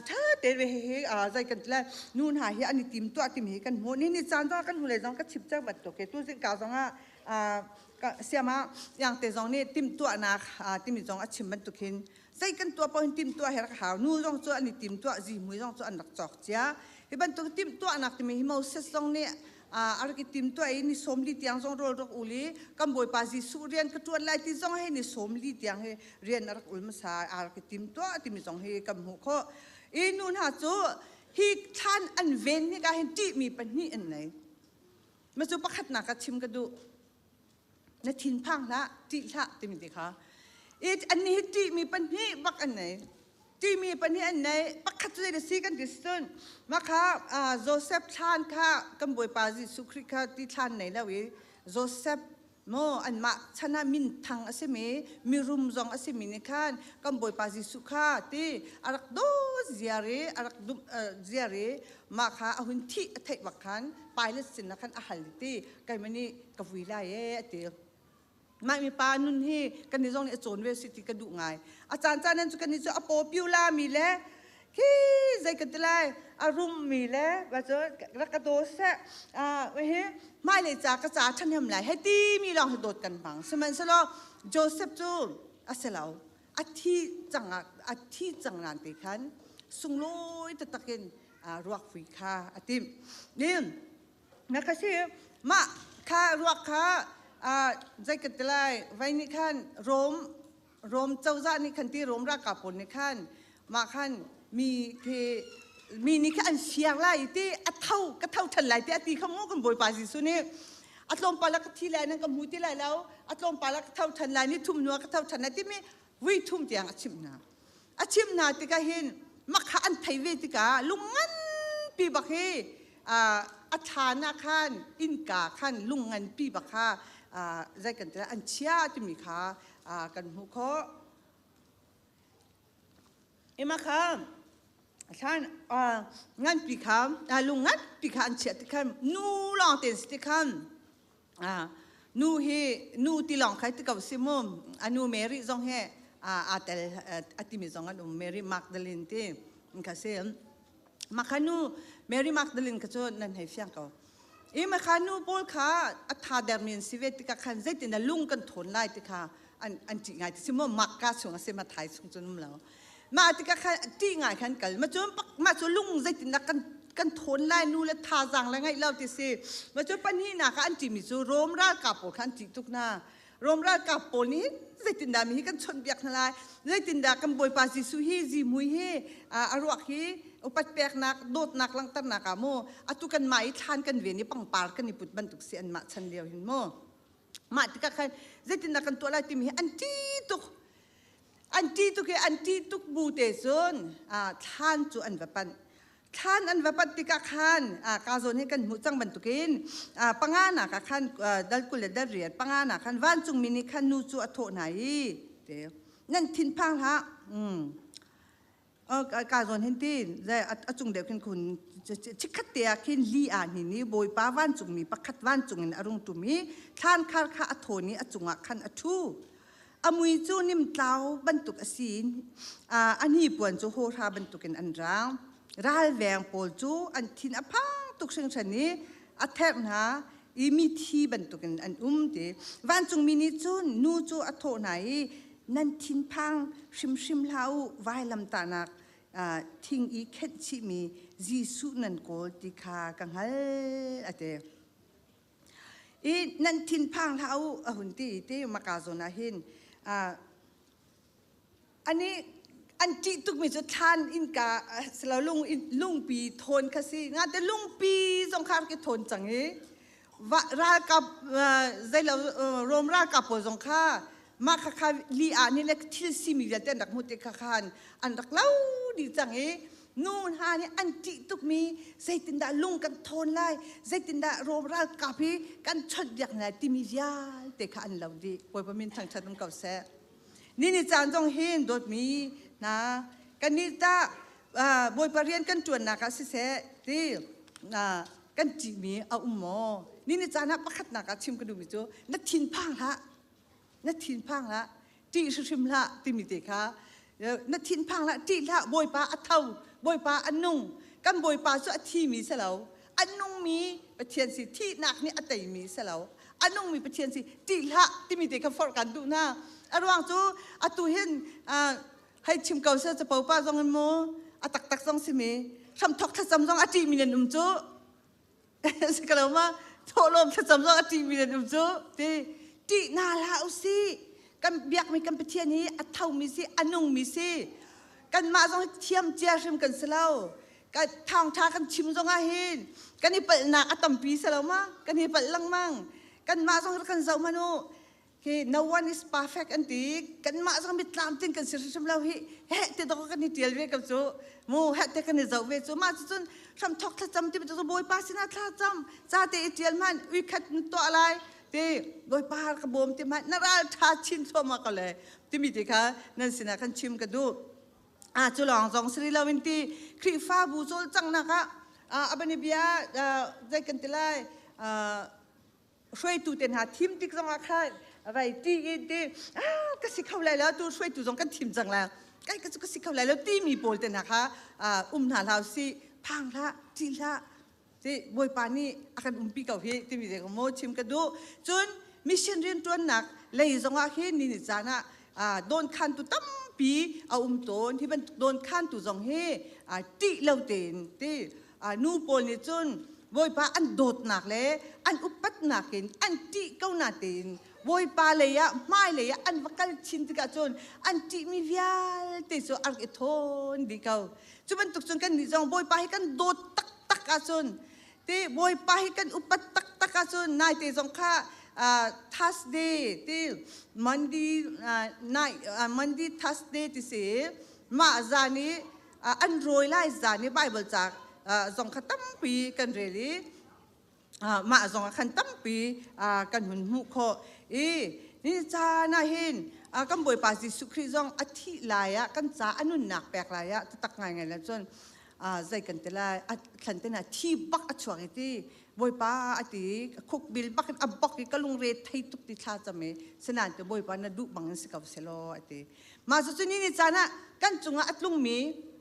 ṭha te ve hi zei kan ti lai nu hna hi an i tim tuah timi hi kan hmuh ni ni caan zong kan hnulei zong ka chim cang bantuk ke tu zingka zong ah siama iangte zong nih timhtuahnak timi zong a chim bantuk hin zei kan tuah paoh hin timhtuah hi rak hau nu zong cu an i timtuah zihmui zong cu an rak cawk cia hi bantuk timhtuahnak timi hi Moses zong nih a rak i timtuah i ni 40 tiang zong rawl rak ul i kan Bawipa Jesuh rian ka ṭuan lai ti zong hi ni 40 tiang hi rian a rak ul hmasa a rak i timtuah timi zong hi kan hmuh khawh i nu hna cu hi thlan an ven hika hin ṭihmi pahnih an nei ma cu pakhatnak ah chim ka duh na thinphang hlah ṭih hlah timi ti kha i annih hi ṭihmi pahnih bak an nei ṭihmi pahnih an nei pakhat cu zei si kan ti cun mah kha Joseph thlan kha kan Bawipa Jesuh Khrih kha ti thlan nei lo i Joseph maw anmah chan ah minthang a simi mirum zong a simi nih khan kan Bawipa Jesuh kha ti a rak dawt ziar i a rak dum ziar i mah kha a hun thih a theih bak khan Pilate sin ah khan a hal ti keimah nih ka vui lai ee a ti. Mah mipa nun hi kan nih zong nih a cawn ve si ti ka duh ngai. A caan caan nan cu kan nih cu a paw piu la mi le khi zei kan ti lai a rum mi le va cu rak ka daw seh hi hmailei ca ka ca ṭhahnem lai hei ti mi lawng hi dawt kan hmang. Sihmanhsehlaw Joseph cu a si lo. A thi cang a thi cang nan te khan sunglawi taktak in ruak vui kha a timh. Nin Na ka si mah kha ruak kha zei kan ti lai vai nih khan Rom Rom cozah nih khan ti Rom ralkap pawl nih khan mah khan mi khi mi nih khan an fiang lai ti a tho ka tho than lai ti a ti kha mu kan Bawipa Jesuh nih a tlawmpal ah ka thi lai nan ka hmu ti lai lo a tlawmpal ah ka tho than lai ni thum hnu ah ka tho than lai timi vui thum tiang a chimh hna a chimh hna tikah hin makha an thei ve tikah lung nganpi bak hi a thlan ah khan innka khan lung nganpi bak kha zei kan ti an chia timi kha kan hmuh khawh ima kha thlan nganpi kha lung nganpi kha an chiah tikhan nu lawng ten si tikhan Nu hi nu ti lawng khai ti ko si mu. A nu Mary zong hi aa tel a timi zong an um Mary Magdalene ti kha si. Makha nu Mary Magdalene kha cu nan hei fiang ko. I makha nu pawl kha a tha dermi an si ve tikah khan zeitin a lung kan thawn lai ti kha an an ṭih ngai ti si mu Makka chung a si ma thai chung cun um lo. Mah tikah khan ṭih ngai khan kal. Ma cun mah cu lung zeitindah kan kan thawn lai nu le thazaang le ngeih lo ti si. Ma cu pahnihnak ah an ṭihmi cu Rom ralkap pawl kha an ṭih tuk hna. Rom ralkap pawl nih zeitindah mi hi kan chawnhbiak hna lai, zeitindah kan Bawipa Jesuh hi zihmui hi a ruak hi upat peknak, dawtnak langhternak ah mu atu kanmah i thlan kan ven i pangpar kan i put bantuk si anmah chan lio hin mu. Mah tikah khan zeitindah kan tuah lai timi hi an ṭi tuk. An ṭih tuk i an ṭih tuk bu te cun thlan cu an va panh. Thlan an va panh tikah khan ka zawn hi kan hmuh cang bantukin panganak ah khan dal 20 le dal 8 panganak khan vancungmi nih khan nu cu a thawh hna i te nan thinphang hlah. Ka zawn hin ti a cung deuh khin khun chikkhat te ah khin li ah ni ni Bawipa vancungmi pakhat vancung in a rung ṭum i thlan khar kha a thawn i a cungah khan a ṭhu. A mui cu nimtlau bantuk a si i a hnipuan cu hawhra bantukin an raang. Ralveng pawl cu an thin a phang tuk hringhran i a therh hna i mithi bantukin an um ti. Vancungmi nih cun nu cu a thawh hna i nan thinphang hrimhrim hlah u, vailamtahnak thing i khenh chihmi Jesuh nan kawl ti kha ka hngalh a ti. I nan thinphang hlah u a hun ti i ti maka zawn ah hin ani an ṭih tukmi cu thlan innka silo lung lungpi thawn kha si nga te lungpi zong kha ki thawn cang i ralkap zeilo Rom ralkap pawl zong kha mah kha kha li ah nih le thil simi vialte an rak hmuh ti kha khan an rak lo dih cang i nu hna nih an ṭih tukmi zeitindah lung kan thawn lai zeitindah Rom ralkap hi kan chawnhbiak hna lai timi vialte kha an lo dih. Bawipa min thangṭhat um ko seh. Ni ni caan zong hin dawtmi hna kannih tah Bawipa rian kan ṭuannak ah siseh ti kan ṭihmi a um maw? Ni ni caan ah pakhatnak ah chim ka duhmi cu na thinphang hlah na thinphang hlah ṭih hrimhrim hlah timi te kha na thinphang hlah ṭih hlah Bawipa a tho Bawipa a nung kan Bawipa cu a thimi si lo a nungmi Pathian si thihnak nih a teimi si lo a nungmi Pathian si ṭih hlah timi te kha forh kan duh hna a ruang cu atu hin hei chim ko seh capo pa zong in mu a taktak zong si mi hramthok thlacam zong a ṭihmi nan um cu si ko lo ma thawhlawm thlacam zong a ṭihmi nan um cu ti ṭih hna hlah usih kan biakmi kan Pathian hi a thomi si a nungmi si kanmah zong thiam cia hrim kan si lo kan thawngṭha kan chim zongah hin kan i palhnak a tampi si lo ma kan i palh lengmang kanmah zong kan zoh hmanh u hi no one is perfect an ti kanmah zong mi tlamtling kan si hrimhrim lo hi heh te dok kan i tial ve ko cu mu heh te kan i zoh ve cu mah cucun hramthok thlacam ti cu bawipa sinah thlacam ca te i tial hmanh ui khat na tuah lai ti bawipa ka bawm ti hmanh na ral tha chin thluahmah ko le timi ti kha nan sinah kan chim ka duh a cu lawng zong si lo in ti Khrihfabu cawlcanghnak ah abani bia zei kan ti lai hruaitu te hna thim tik zong ah khan vai ti in ti ka si kho lai lo tu hruaitu zong kan thim cang lai kai ka cu ka si kho lai lo timi pawl te hna kha um hna hlah si phang hlah ṭih hlah ti bawipa nih a kan umpi ko hi timi te maw chim ka duh cun mission rianṭuannak lei zong ah hin ni ni caan ah dawnkhantu tampi a um tawn hi bantuk dawnkhantu zong hi ṭih lo tein ti nu pawl nih cun Bawipa an dawtnak le an upatnak in an ṭih ko na tein Bawipa lei ah hmai lei ah an va kal chin tikah cun an ṭihmi vialte cu a rak i thawn dih ko. Cu bantuk cun kannih zong Bawipa hi kan dawt taktak ahcun ti Bawipa hi kan upat taktak ahcun naite zong kha Thursday ti Monday night Monday Thursday ti si mah zan i an rawi lai zan i Bible ca zong kha tampi kan rel i mah zong ah khan tampi kan hun hmuh khawh i ni caan ah hin kan Bawipa Jesuh Khrih zong a thih lai ah kan ca a nunnak pek lai ah taktak ngaingai le cun zei kan ti lai a thlan te na thi bak a chuak i ti Bawipa a ti khukbil bak in a bok i ka lungre thei tuk ti thla cam i sinain te Bawipa na duh bang in si ko selaw a ti Mah cucu ni ni caan ah kan cungah a tlungmi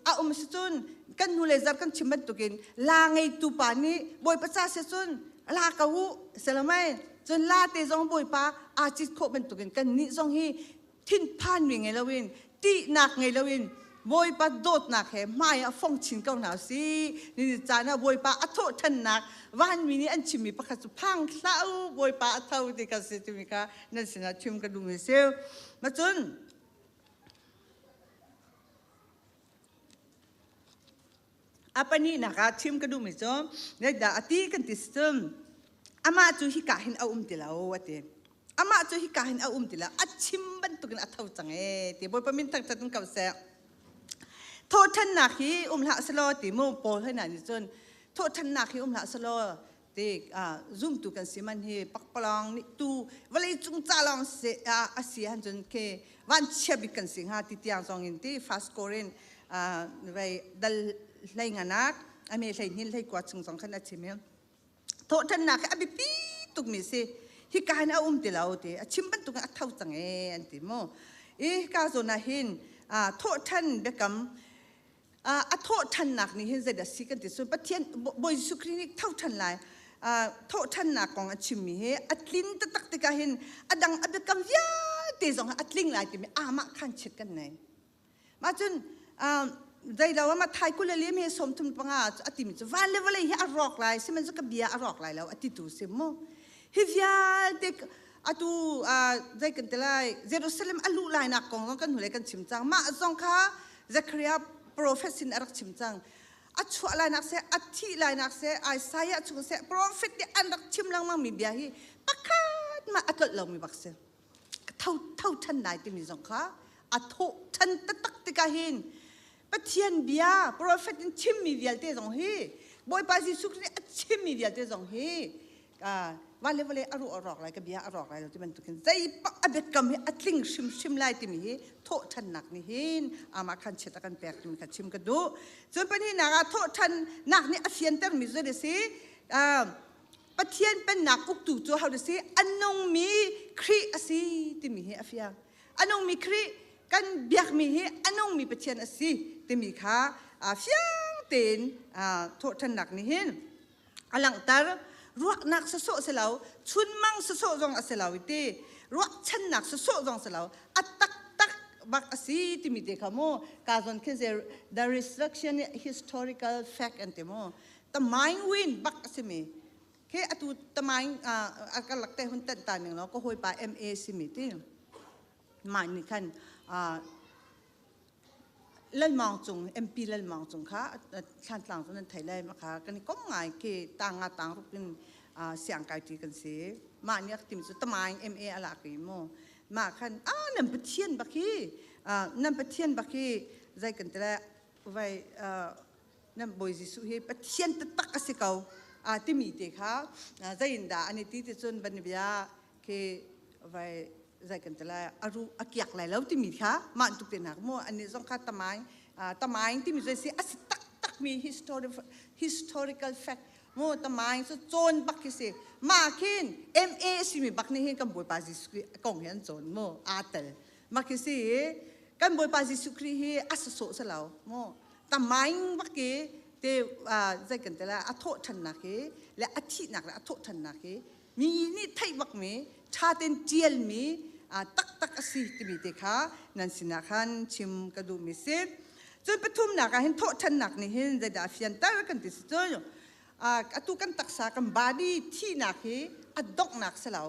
a um si cun kan hnu le zar kan chim bantukin la ngeitu pa nih Bawipa ca si cun la ko u selamai cun la te zong Bawipa aa cit khawh bantukin kan nih zong hi thinphan mi ngei loin tihnak ngei loin Bawipa dawtnak he hmai ah fong chin ko hna si. Ni caan ah Bawipa a thawh ṭhannak vanmi nih an chimmi pakhat cu phang hlah u Bawipa a tho ti kha si timi kha nan sinah chim ka duhmi si. Macun a pahnihnak ah chim ka duhmi cu zeidah a ti kan ti si cun amah cu hika hin a um ti lo a ti. Amah cu hika hin a um ti lo. A chim bantukin a tho cang ee ti Bawipa min thangṭhat in ko seh. Thawhṭhannak hi um hlah selaw ti mu Paul hoi hna nih cun thawhṭhannak hi um hlah selaw ti zumtu kan si man hi pakpalawng nih tu vawlei cung ca lawng si a si han cun ke vanchia bik kan si hnga ti tiang zong in ti fast score in vei dal hlei nganak ame hlei hnin hlei kua chung zong khan a chim i thawhṭhannak hi a biapi tukmi si hika hin a um ti lo ti a chim bantuk in a tho cang e an ti mu i hika zawn ah hin thawhṭhan biakam a thawhṭhannak nih hin zeidah si kan ti cun Pathian Bawi Jesuh Khrih nih thoṭhan lai thawhṭhannak kong a chimmi hi a tlin taktak tikah hin a dang a biakam vialte zong a tling lai timi amah khan chiat kan nei. Mah cun zeilo ama thai kul le liam he 35 a timi cu van le vawlei hi a rawk lai sihmanhsehlaw ka bia a rawk lai lo a titu si mu. Hi vialte atu zei kan ti lai Jerusalem a luh lai nak kong zong kan hnulei kan chim cang. Mah zong kha Zechariah prophet sin a rak chim cang. A chuah lai nak seh, a thih lai nak seh, Isaiah chung seh, prophet nih an rak chim lengmang mi bia hi pakhat mah a tlolh lomi bak si. Tho tho ṭhan lai timi zong kha a thawh ṭhan taktak tikah hin Pathian bia prophet in chimmi vialte zong hi Bawipa Jesuh Khrist nih a chimmi vialte zong hi van le vawlei a ruh a rawk lai ka bia a rawk lai lo ti bantukin zeipaoh a biakam hi a tling hrimhrim lai timi hi thawhṭhannak nih hin amah khan chiat a kan pek timi kha chim ka duh. Cun pahnihnak ah thawhṭhannak nih a fiantermi cu zei a si? Pathian pennak uktu cu ho a si? A nungmi Khrih a si timi hi a fiang. A nungmi Khrih kan biakmi hi a nungmi Pathian a si timi kha fiang tein thawhṭhannak nih hin a langhter ruahnak sawsawh si lo chunmang sawsawh zong a si lo ti ruahchannak sawsawh zong si lo a taktak bak a si timi te kha mu ka zawn khi the resurrection historical fact an ti mu the mind win bak a si mi khi atu tamaing a karlak te hun tan ta ning lo ka hawipa MA si mi ti mah nih khan Lalmawng Cung MP Lalmawng Cung kha Thlantlang cu nan thei lai ma kha kan i kom ngai khi tang nga tang ruk in siang kai ṭi kan si mah nih a tim cu tamaing MA a lak i mu mah khan a nan pathian bak hi nan pathian bak hi zei kan ti lai vai nan Bawi Jesuh hi pathian taktak a si ko a timi te kha zei in dah an i ti ti cun ban bia khi vai zei kan ti lai a ru a kiak lai lo timi kha mah tuk te nak mu annih zong kha tamaing tamaing timi zei si a si taktak mi historical fact mu tamaing cu cawn bak khi si ma khin MA si mi bak nih hin kan Bawipa Jesuh Khrih kong hi an cawn mu aa tel ma khi si kan Bawipa Jesuh Khrih hi a sawsawh si lo mu tamaing bak ki te zei kan ti lai a thawh ṭhannak hi le a thihnak le a thawh ṭhannak hi mi nih theih bakmi ṭha tein ṭialmi taktak a si timi te kha nan sinah khan chim ka duhmi si. Cun pathumnak ah hin thawhṭhannak nih hin zeidah a fianter kan ti si cun atu kan taksa kan body thihnak hi a donghnak si lo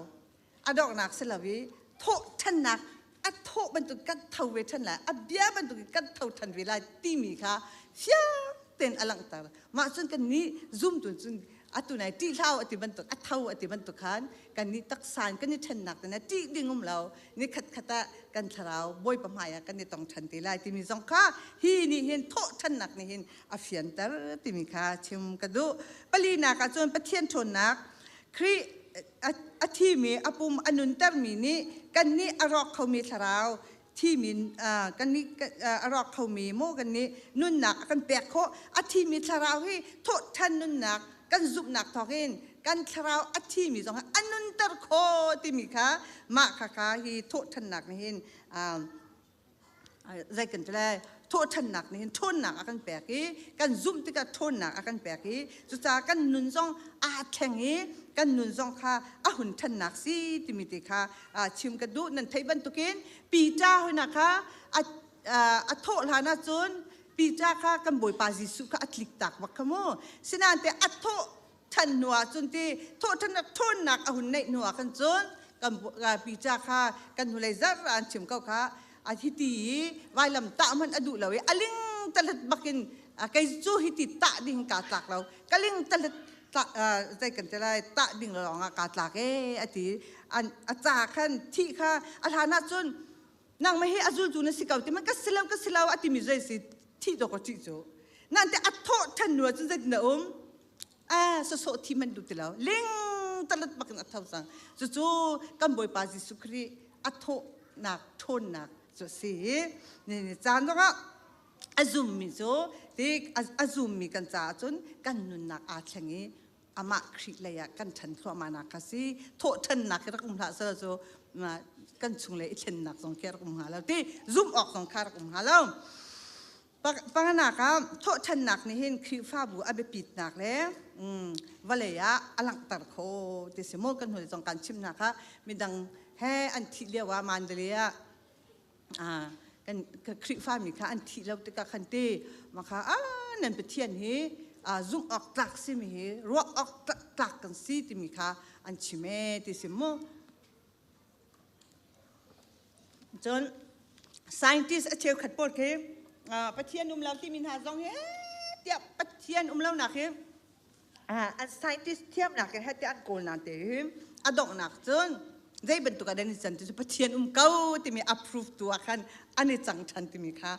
a donghnak si lo i thawhṭhannak a thawh bantuk kan tho ve ṭhan lai a bia bantuk in kan tho ṭhan ve lai timi kha fiang tein a langhter mah cun kan nih zumtu cun atu nai ṭih hlah a ti bantuk a tho a ti bantuk khan kan nih taksa in kan i ṭhennak te na ṭih ding um lo ni khat khat ah kan thlarau bawipa hmai ah kan i tong ṭhan te lai timi zong kha hi nih hin thawh ṭhannak nih hin a fianter timi kha chim ka duh palinak ah cun Pathian ṭhawnnak Khrih a thimi a pum a nuntermi nih kannih a rawk khomi thlarau thimi kannih a rawk khomi maw kannih nunnak a kan pek khawh a thimi thlarau hi thawhṭhan nunnak kan zumhnak thawngin kan thlarau a thimi zong a nunter khawh timi kha mah kha kha hi thawhṭhannak nih hin zei kan ti lai thawhṭhannak nih hin ṭhawnnak a kan pek i kan zumh tikah ṭhawnnak a kan pek i cucaah kan nun zong aa thleng i kan nun zong kha a hun ṭhannak si timi te kha chim ka duh nan theih bantukin Peter hoina kha a A thawh hlan ahcun Peter kha kan Bawipa Jesuh kha a tlik tak bak kha mu. Sinain te a thawh ṭhan hnu ah cun ti thawh ṭhan ṭhawnnak a hun neih hnu ah khan cun kan Peter kha kan hnulei zar an chim ko kha a hiti i vailam tah hmanh a duh lo i a ling talet bakin kei cu hiti tah ding kaa tlak lo ka ling talet zei kan ti lai tah ding lawng ah kaa tlak ee a ti. A ca khan thih kha a hlan ah cun nangmah hi a zultu na si ko ti man ka si lo, ka si lo a timi zei si thih dawk a ṭih cu. Nan te a thawh ṭhan hnu ah cun zeitin a um a sawsawh thi man duh ti lo, ling talat bakin a tho cang. Cucu kan Bawipa Jesuh Khrih a thawhnak ṭhawnnak cu a si. Ni ni caan zongah a zummi cu ti a zummi kan caah cun kan nunnak aa thleng i amah Khrih lei ah kan ṭhan thluahmahnak kha si. Thawhṭhannak hi rak um hlah seh cu kan chung le i thlennak zong khi rak um hnga lo, ti zumh awk zong kha rak um hnga lo. Panganak ah, thawhṭhannak nih hin Khrihfabu a biapitnak le vawlei ah a langhter kho ti si maw. Kan hnu zong kan chimnak ah midang he an thih lio ah Mandalay ah kan Khrihfami kha an thih lo tikah khan ti maka a nan Pathian hi zumh awk tlak simi hi ruah awk tlak kan si timi kha an chim ee ti si mu. Cun scientist a cheukhat pawl khi Pathian um lo timi hna zong hi tiah Pathian um lonak hi an scientist thiamnak in tiah an kawl na te hi a donghnak cun zei bantuk ah dan i can ti cu Pathian um ko timi approve tu ah khan an i cang ṭhan timi kha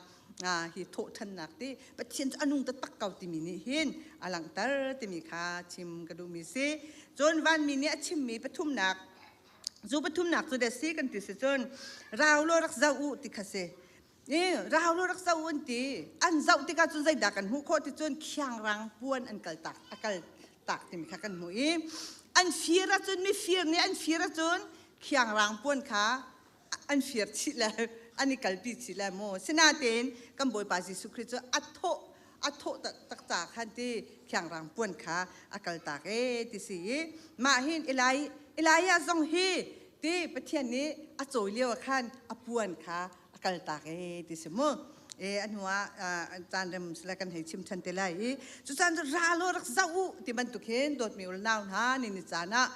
hi thawhṭhannak ti Pathian cu a nung taktak ko timi nih hin a langhter timi kha chim ka duhmi si. Cun vanmi nih a chimmi pathumnak cu, pathumnak cu da si kan ti si cun rau law rak zoh u ti kha si. I rau law rak zoh u an ti. An zoh tikah cun zeidah kan hmuh khawh ti cun khiangrang puan an kal tak a kal tak timi kha kan hmuh i an fir ahcun, mifir nih an fir ahcun khiangrang puan kha an fir chih le an i kalpi chih le mu. Sinain kan Bawipa Jesuh Khrih cu a thawh a thawh tak ca khan ti khiangrang puan kha a kal tak e ti si i mah hin Eli Elijah zong hi ti Pathian nih a cawi lio ah khan a puan kha a kal tak e ti si mu. E a hnu ah caan rem sila kan hei chim than te lai i cu caan cu ra law rak zoh u ti bantuk hin dawtmi ul nau hna ni ni caan ah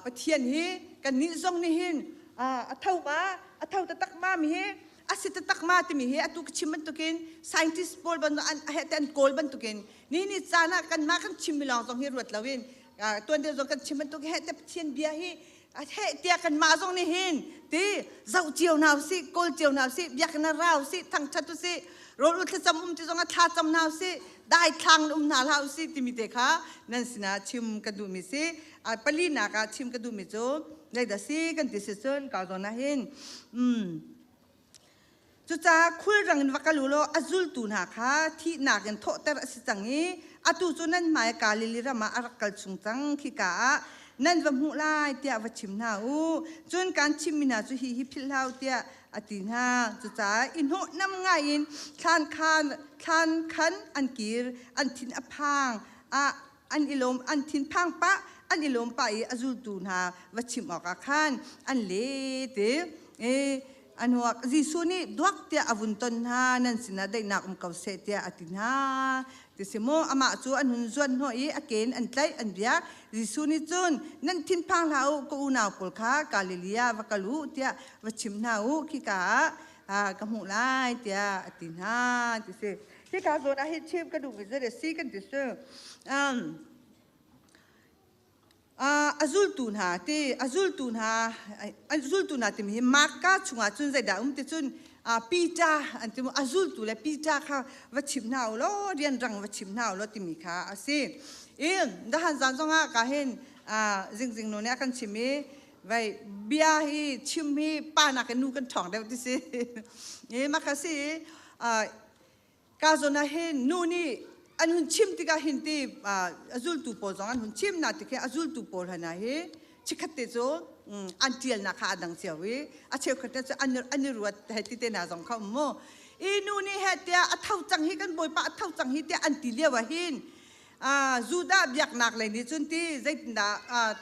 Pathian hi kan nih zong nih hin a tho ma, a tho taktak ma mi hi a si taktak ma timi hi atu ka chim bantukin scientist pawl ban an he an kawl bantukin ni ni caan ah kan mah kan chim mi lawng zong hi ruat loin tuan deuh zong kan chim bantuk he te Pathian bia hi he tiah kan mah zong nih hin ti zoh cio hna usih, kawl cio hna usih, biakinn ah ra usih, thangthat usih, rawl u thlacam um ti zong ah thla cam hna usih, dai thlang um hna hlah usih timi te kha nan sinah chim ka duhmi si. Palinak ah chim ka duhmi cu zeidah si kan ti si cun ka zawn ah hin cucaah khulrang in va kal u law a zultu hna kha thihnak in thawhter a si cang i atu cu nan hmai Galilee ram ah a rak kal chung cang, khika ah nan va hmuh lai tiah va chim hna u. Cun kaan chimmi hna cu hi hi philh hlah u tiah a ti hna. Cucaah i hnawhnam ngai in thlan khan thlan khan an kir, an thin a phang ah an i lawm, an thinphang pah an i lawm pah i a zultu hna va chim awkah khan an let i a hnuah Jesuh nih duak tiah a vun ton hna, nan sinah daihnak um ko seh tiah a ti hna ti si maw. Amah cu an hun zuan hnawh i a ke in an tlaih, an biak. Jesuh nih cun, nan thinphang hlah u, ka unau pawl kha Galilee ah va kal u tiah va chim hna u, khika ah ka hmuh lai tiah a ti hna ti si. Hika zawn ah hin chim ka duhmi zei a si kan ti si. A zultu hna ti a zultu hna an zultu hna timi hi Marka chungah cun zeidah um ti cun Peter an ti mu. A zultu le Peter kha va chim hna u law, rianrang va chim hna u law timi kha a si. I dahan zan zongah ka hin zingzing nu nih a kan chim i vai bia hi chim hi pa nakin nu kan ṭhawng deuh ti si. I mah kha si. Ka zawn ah hin nu nih an hun chim tikah hin ti a zultu pawl zong an hun chim na ti khi a zultu pawl hana hi chikhat te cu an ṭialnak kha a dang cio i a cheukhat te cu an i ruat hei ti te hna zong kha um mu. I nu nih he tiah a tho cang hi, kan Bawipa a tho cang hi tiah an ti lio ah hin Judah biaknak lei nih cun ti zeitindah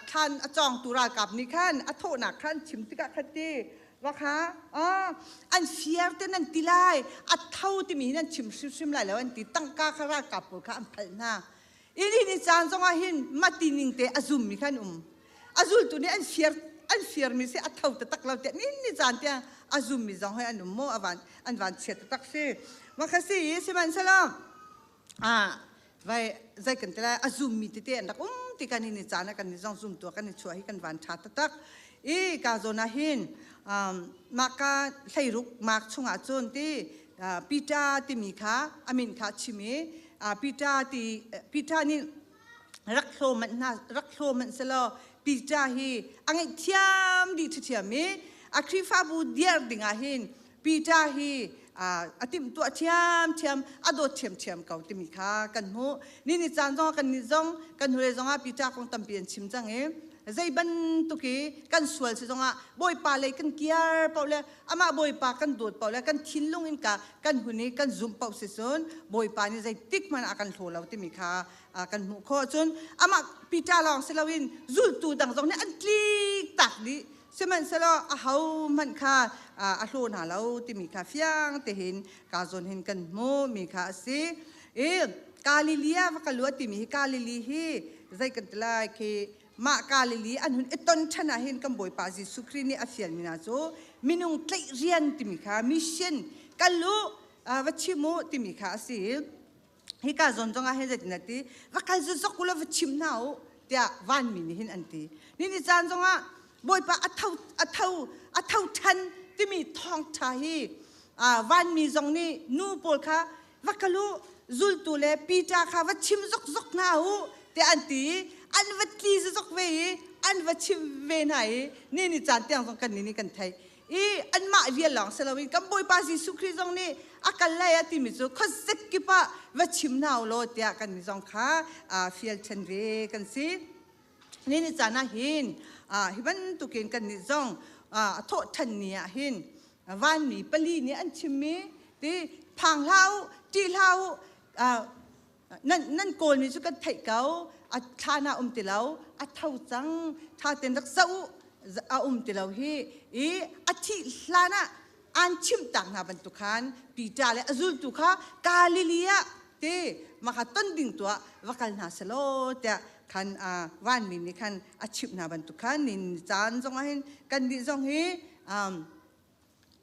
thlan a cawngtu ralkap nih khan a thawhnak kha an chim tikah khan ti. Wakha an fiar te nan ti lai a tho timi nan chim hrimhrim lai lo an ti tangka kha ralkap pawl kha an phalh hna ini ni caan zongah hin mati ning te a zum mi khan um a zultu nih an fiar an fiar mi si a tho taktak lo te ni ni caan tiang a zum mi zong he an um mo avan an van chiat taktak si makha si sihmanhsehlaw ah vai zai kan te lai a zum mi tete an rak um ti kan ni caan ah kan ni zong zum tu kan i chuah hi kan van tha taktak i ka zawn ah hin maka hleiruk mak chungah cun ti Peter timi kha amin kha chim i Peter ti Peter nih rak hlaw manh hna rak hlaw manh selaw Peter hi a ngaihthiam dih ṭhiṭhiam i a Khrihfabu diar dingah hin Peter hi a timhtuah ṭhiamṭhiam a dawt ṭhiamṭhiam ko timi kha kan hmuh. Ni ni caan zong kan nih zong kan hnulei zongah Peter kong tampi an chim cang i zei bantuk i kan sual si zongah Bawipa lei kan kiar paoh le amah Bawipa kan dawt paoh le kan thinlung in ka kan hun i kan zumh paoh si cun Bawipa nih zeitik hmanh a kan hlaw lo timi kha kan hmuh khawh. Cun amah Peter lawng si loin zultu dang zong nih an tlik tak dih. Sihmanhsehlaw ahohmanh kha a hlaw hna lo timi kha fiang tein ka zawn hin kan hmuh mi kha a si. I Galilee ah va ka luat timi hi Galilee hi zei kan ti lai khi mah Galilee an hun i ton ṭhan ah hin kan Bawipa Jesuh Khrih nih a fialmi hna cu minung tlaih rian timi kha mission kal u va chim u timi kha a si. Hika zawn zong ah hin zeitin a ti va kal zok u law va chim hna u tiah vanmi nih hin an ti. Ni ni caan zongah Bawipa a tho a tho a tho ṭhan timi thawngṭha hi vanmi zong nih nu pawl kha va kal u zultu le Peter kha va chim zokzok hna u tiah an ti i an va tli zokzok ve i an va chim ve hna i ni ni caan tiang zong kan nih nih kan theih i anmah vial lawng si loin kan Bawipa Jesuh Khrih zong nih a kal lai a timi cu khuazet kip ah va chim hna u law tiah kan nih zong kha fial ṭhen ve kan si. Ni ni caan ah hin hi bantukin kan nih zong a thawh ṭhan ni ah hin vanmi pali nih an chimmi ti phang hlah u, ṭih hlah u, nan nan kawlmi cu kan theih ko a thlan ah um ti lo a tho cang ṭha tein rak zoh u a um ti lo hi i a thih hlan ah an chimh tak hna bantuk khan Peter le a zultu kha Galilee ah te maka ton ding tuah va kal hna selaw tiah khan vanmi nih khan a chimh hna bantuk khan nin caan zong ah hin kan nih zong hi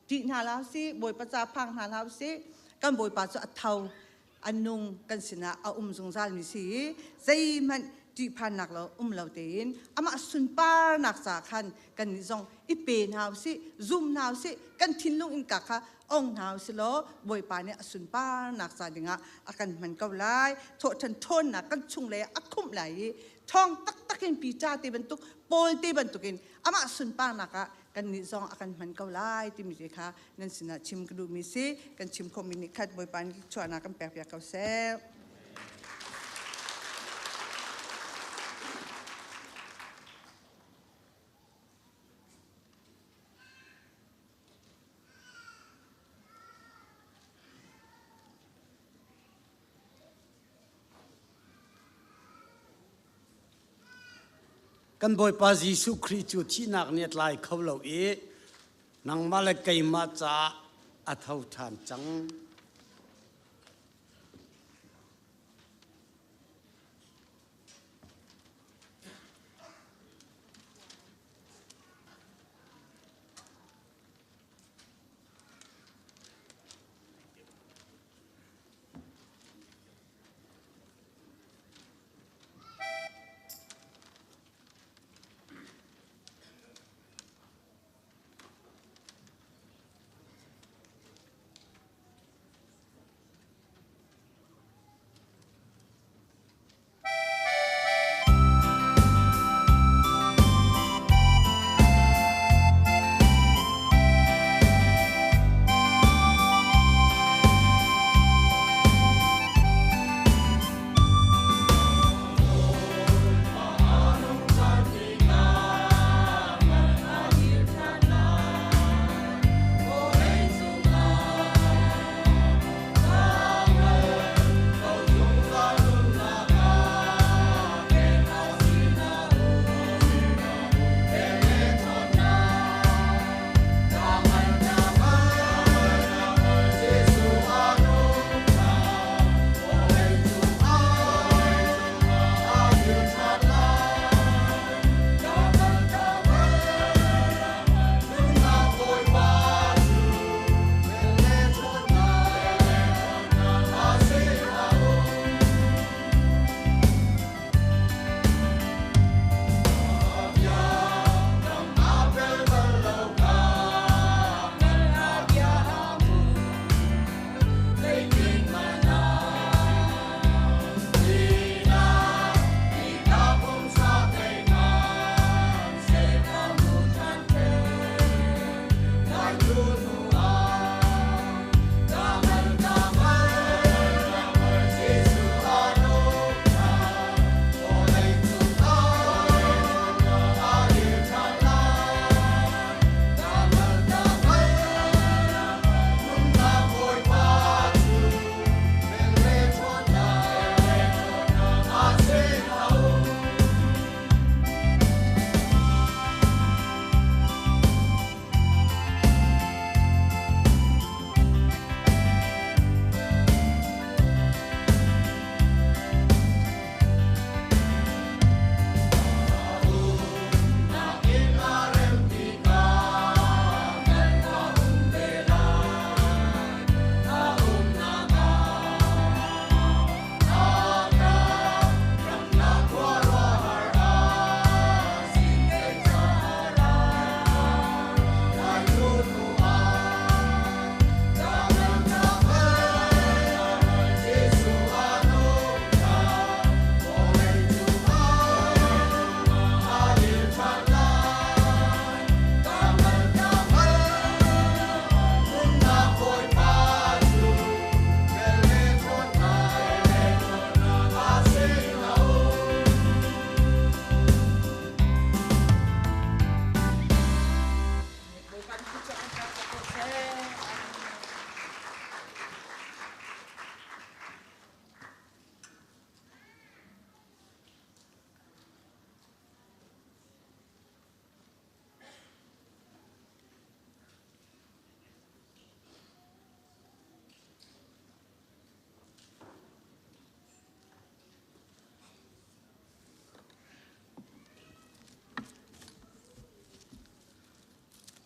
ṭih hna hlah usih Bawipa ca phang hna hlah usih kan Bawipa cu a tho a nung kan sinah a um zungzal mi si i zeihmanh ṭihphannak lo um lo tein amah sunparnak ca khan kan nih zong i pe hna usih zum hna usih kan thinlung innka kha ong hna usih law Bawipa nih a sunparnak ca dingah a kan hman ko lai thawhṭhan ṭhawnnak kan chung lei a khumh lai i ṭhawng taktak in Peter te bantuk Paul te bantukin amah sunparnak ah kannih zong a kan hman ko lai timi te kha nan sinah chim ka duhmi si kan chim khawhmi nih khat Bawipa nih chuahnak kan pekpiak ko seh. Kan Bawipa Jesuh Khrih cu thihnak nih a tlai kho lo i nangmah le keimah caah a tho ṭhan cang.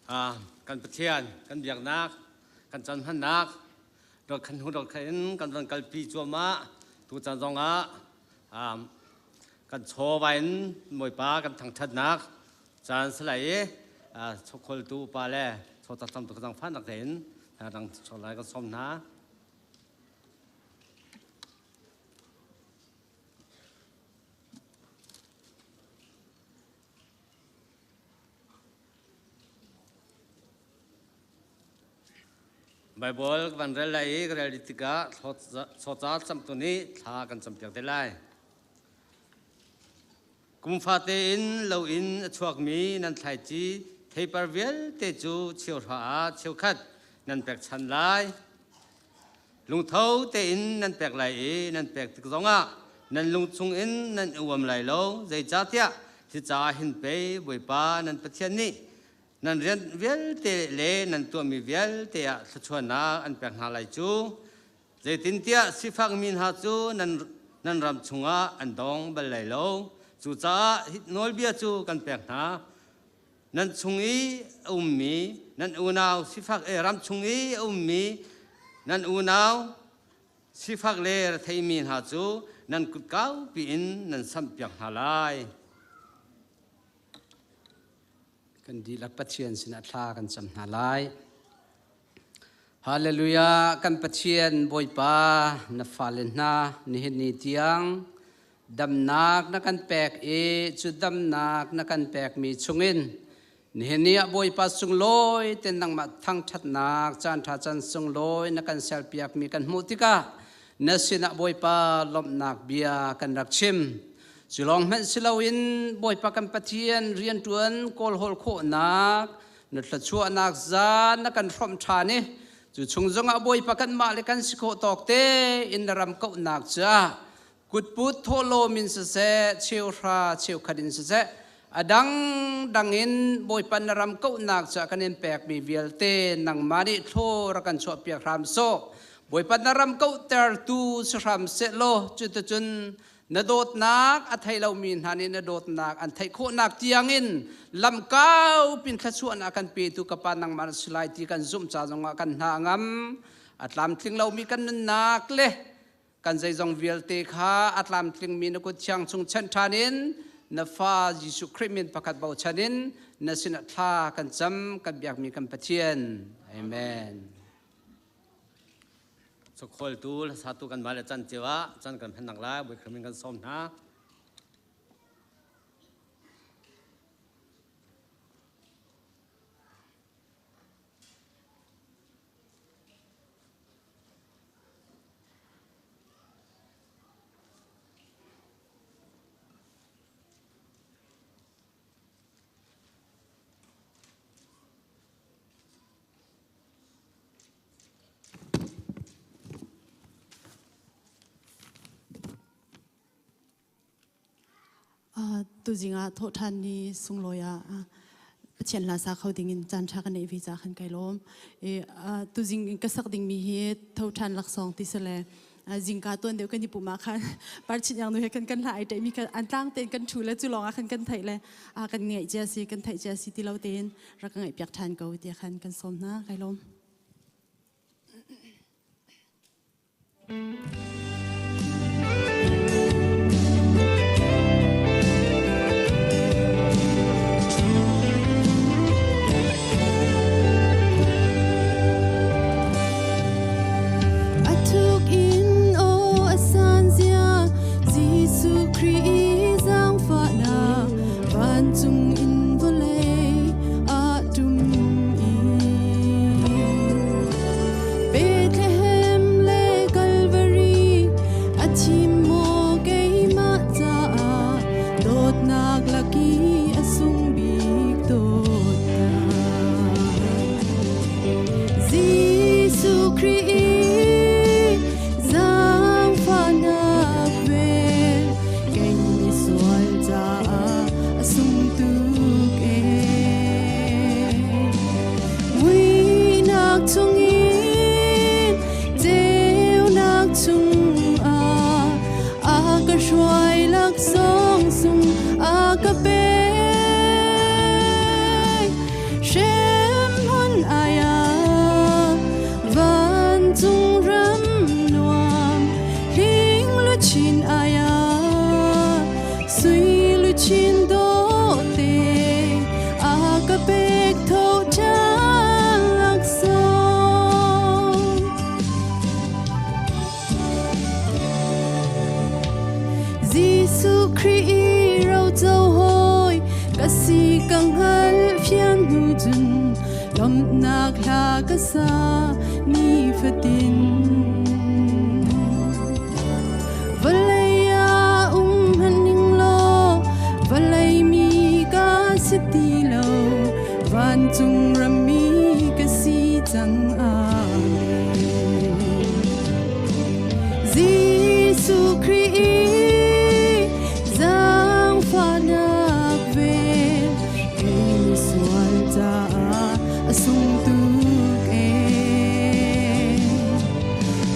Kan Pathian kan biaknak kan caan hmannak dot khan hnu dot khan in kan van kalpi cuahmah. Tu caan zongah kan chawva in Bawipa kan thangṭhatnak caan si lai i chawkholtu upa le chawta tam tuk zaangfahnak tein dang lai kan sawm hna. Baibal ka van rel lai i ka rel dih tikah thawca camtu nih thla kan campiak te lai. Kum fate in lo in a chuakmi nan thlaici theipar vialte cu cheuhra ah cheukhat nan pekchanh lai. Lungtho tein nan pek lai i nan pek tik zongah nan lung chungin nan i uam lai lo, zeicahtiah hi caah hin pei Bawipa nan Pathian nih nan rian vialte le nan tuahmi vialte ah thluachuahnak an pek hna lai cu. Zeitintiah sifakmi hna cu nan ram chungah an dong bal lai lo. Cucaah hi nawlbia cu kan pek hna. Nan chung i a ummi nan unau sifak ram chung i a ummi nan unau sifak le retheimi hna cu nan kut kaupi in nan samhpiak hna lai. Kan dihlak Pathian sinah thla kan cam hna lai. Hallelujah! Kan Pathian Bawipa, na fale hna nihin ni tiang damnak na kan pek i cu damnak na kan pekmi chungin nihin ni ah Bawipa sunglawi ten nangmah thangṭhatnak caanṭha can sunglawi na kan serpiakmi kan hmuh tikah na sinah Bawipa lawmhnak bia kan rak chim. Cu lawng hmanh si loin Bawipa kan Pathian rianṭuan kawlhawl khawhnak na thluachuahnak zan na kan hrawmh ṭhan i cu chung zongah Bawipa kanmah le kan si khawh tawk te in na ram kauhnak caah kutput thawhlawm in siseh cheuhra cheukhat in siseh a dangdang in Bawipa na ram kauhnak caah kan in pekmi vialte nangmah nih thlaw rak kan chuahpiak hram sawh. Bawipa na ram kauhtertu si hram sehlaw cuticun Na dawtnak a thei lomi hna nih na dawtnak an theih khawhnak tiangin lamkau pin thluachuahnak kan petu ka Pa nangmah na si lai ti kan zumh ca zongah kan hna a ngam. A tlamtling lomi kan nunnak le kan zeizong vialte kha a tlamtlingmi na kut thiang chung chanh ṭhan in na fa Jesuh Khrih min pakhat bochan in na sinah thla kan cam kan biakmi kan Pathian. Amen. Chawkhawltu hlasatu kan mah le can cio ah can kan hman nak lai Bawi Khrih min kan sawm hna. Tuzing ah thawhṭhan ni sunglawi ah Pathian hla sa kho dingin caan ṭha ka neih ve ca khan kai lawm. I tuzing ka sak dingmi hi thoṭhan laksawng ti si le zingka tuan deuh kan i pum ah khan parchin yang nu he kan kan hla ai ṭaimi kha an tlang tein kan ṭhu le cu lawng ah khan kan theih le kan ngaih cia si kan theih cia si ti lo tein rak ka ngaih piak ṭhan ko tiah khan kan sawm hna kai lawm. A thuk in aw a san zia Jesuh Khrih zaangfahnak vancung in vawlei ah ṭum i Bethlehem le Calvary a thim maw keimah caah dawtnak laki a sung bik dawtnak Jesuh Khrih zaangfahnak vel kei misual caah a sung tuk ee. Muihnak chungin ceunak chungah a ka hruai laksawng sung a ka pek. luchin aya sui luchin dawhte a ka pek tho ṭhan laksawng. Jesuh Khrih i roco hawi ka si ka hngalh fian hnu cun lawmhnak hla ka sa nifatin. Vawlei ah um hmanh ning law vawlei mi ka si ti lo vancung rammi ka si cang. Amen. Jesuh Khrih i zaangfahnak vel kei misual caah a sung tuk ee.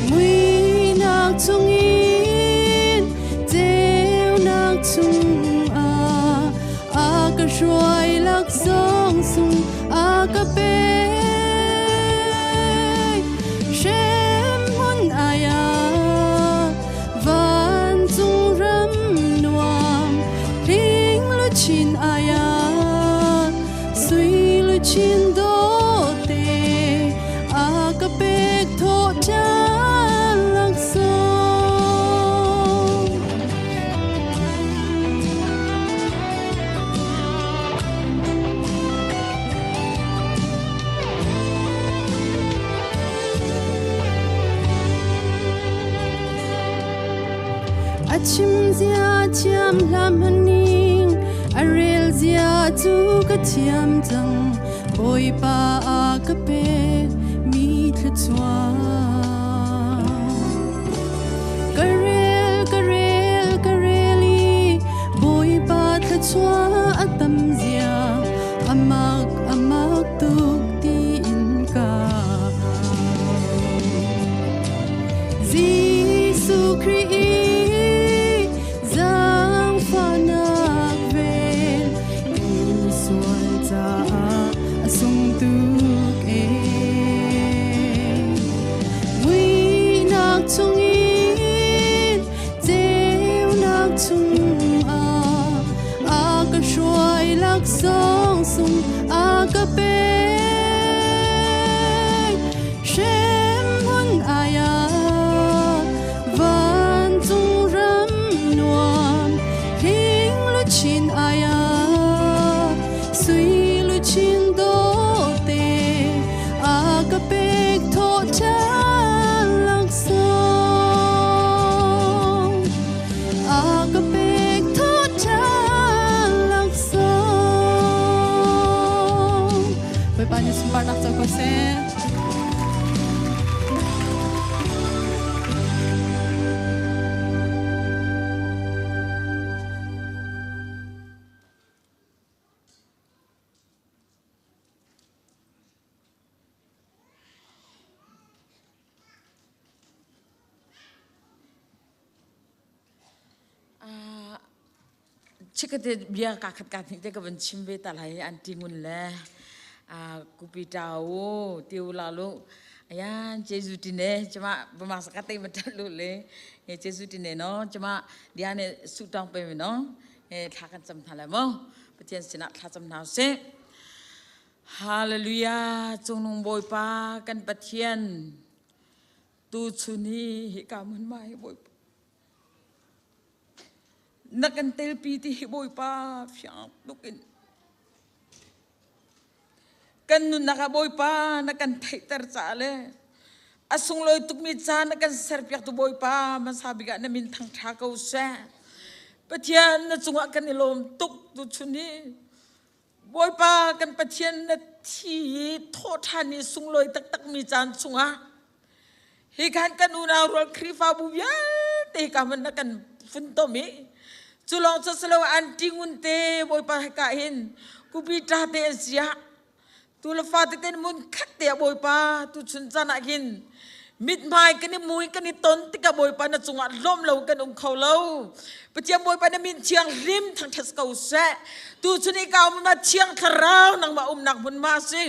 Muihnak chungin ceunak chungah a ka hruai laksawng sung a ka pek. Hremhmun ai ah vancung ram nuam hling luchin ai ah sui luchin dawte a ka pek thawh ṭhan laksawng. A chim zia thiam hlam ning a rel zia cu ka thiam cang Bawipa a ka pek mi thluachuah ka rel ka rel ka rel i Bawipa thluachuah a tam zia amak amak tuk tiin ka Jesuh Khrih i zaangfahnak vel kan sual caah a sung tuk ee. Muihnak chungin ceunak chungah a ka hruai laksawng sung a ka pek. Hremhmun ai ah vancung ram nuam hling luchin ai ah sui luchin dawte a ka pek thawh ṭhan laksawng a ka pek thawh ṭhan laksawng Bawipa nih sunparnak co ko seh. Chikkate bia ka khat ka hnih te ka van chim ve ta lai an ti ngun le kupi tau tiu la lu ayan Jesu tine chama bama saka te ma lu le he Jesu tine no chama dia ne su tong pe mi no he thla kan cham hna lai mo Pathian sinah thla cham hna sih Hallelujah cungnung Bawipa kan Pathian tu chun hi hika hmun ma hi Bawipa Na kan telpi ti hi Bawipa fiang tuk in kan nunnak ah Bawipa na kan theihter caah le a sunglawi tukmi ca na kan serpiak tu Bawipa hmasa bik ah na min thangṭha ko seh. Pathian na cungah kan i lawm tuk tuchun hi Bawipa kan Pathian na thi i thawhṭhan i sunglawi taktakmi caan chungah hi khan kan unau rual Khrihfabu vialte hika hmanh na kan funtom i cu lawng cu si lo an ṭingun te Bawipa hika hin kupi ṭa te an si ah tu le fa tete mun khat te ah Bawipa tuchun caan ah hin mithmai kan i mui kan i ton tikah Bawipa na cungah lawm lo kan um kho lo Pathian Bawipa na min thianghlim thangṭhat ko seh tu chun i ka um ma thiang thlarau nangmah umnak hmun ma si.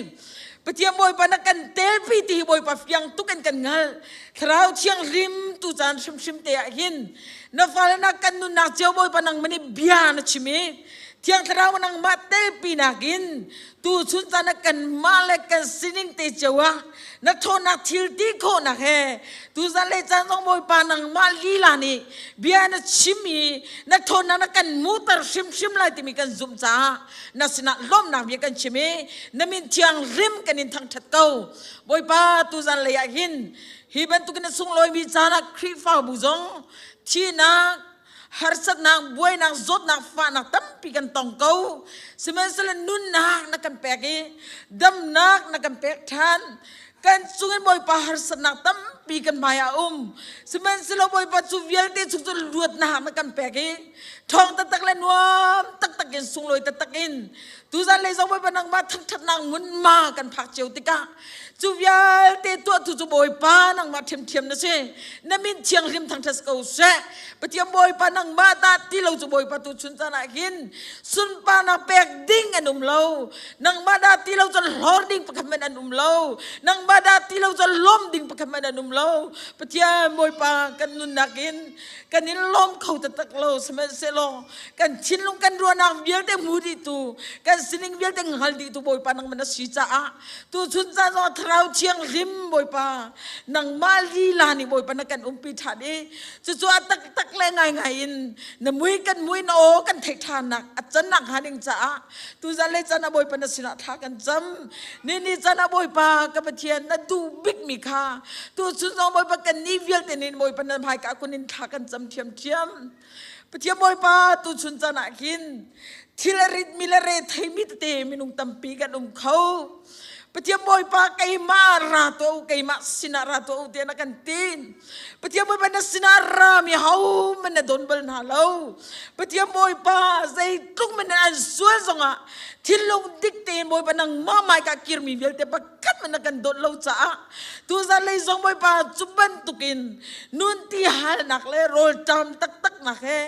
Pathian Bawipa na kan telpi ti hi Bawipa fiang tuk in kan hngalh. Thlarau Thianghlim tu caan hrimhrim te ah hin na fale na kan nunnak cio Bawipa nangmah nih bia na chim i Thiang Thlarau nangmah telpi nakin tu chun caan ah kanmah le kan sining te cio ah na ṭhawnnak thil ti khawhnak he tuzan le caan zong Bawipa nangmah lila nih bia na chim i na ṭhawnnak na kan muter hrimhrim lai timi kan zumh caah na sinah lawmhnak bia kan chim i na min thianghlim kan in thangṭhat ko. Bawipa tuzan lei ah hin hi bantukin na sunglawimi caan ah Khrihfabu zong thihnak harsatnak buainak zawtnak fahnak tampi kan tong ko. Sihmanhsehlaw nunnak na kan pek i damnak na kan pek ṭhan. Kan cungin Bawipa harsatnak tampi kan hmai ah um. Sihmanhsehlaw Bawipa cu vialte chung cu luatnak na kan pek i ṭhawng taktak le nuam taktak in sunglawi taktak in tuzan lei zong Bawipa nangmah thangṭhatnak hmunhma kan phak cio tikah cu vialte tuahtu cu Bawipa nangmah ṭhiamṭhiam na si. Na min thianghlim thangṭhat ko seh. Pathian Bawipa nangmah dah ti lo cu Bawipa tu chun caan ah hin sunparnak pek ding an um lo. Nangmah dah ti lo cun hlor ding pakhat hmanh an um lo. Nangmah dah ti lo cun lawm ding pakhat hmanh an um lo. Pathian Bawipa kan nunnak in kan in lawm kho taktak lo. Sihmanhsehlaw kan thinlung kan ruahnak vialte hmu dihtu, kan sining vialte hngal dihtu Bawipa nangmah na si caah tuchun caan zong Thlarau Thianghlim Bawipa nangmah lila nih Bawipa na kan umpi ṭhan i cucu a taktak le ngaingai in na mui kan mui na aw kan theih ṭhannak a cannak hnga ding caah tuzan le caan ah Bawipa na sinah thla kan cam. Ni ni caan ah Bawipa ka Pathian na duh bikmi kha tuchun zong Bawipa kan nih vialte nih Bawipa na hmaika kun in thla kan cam ṭhiamṭhiam. Pathian Bawipa tuchun caan ah hin thil a ritmi le retheimi tete minung tampi kan um kho. Pathian Bawipa keimah ra tuah u, keimah sinah ra tuah u tiah na kan ti. Pathian Bawipa na sinah ra mi ho man na don bal hna lo. Pathian Bawipa zeitluk man an sual zongah thinlung dik tein Bawipa nangmah hmaika kirmi vialte pakhat man na kan dawt lo caah tuzan lei zong Bawipa cu bantukin nun ti halnak le rawlṭam taktaknak he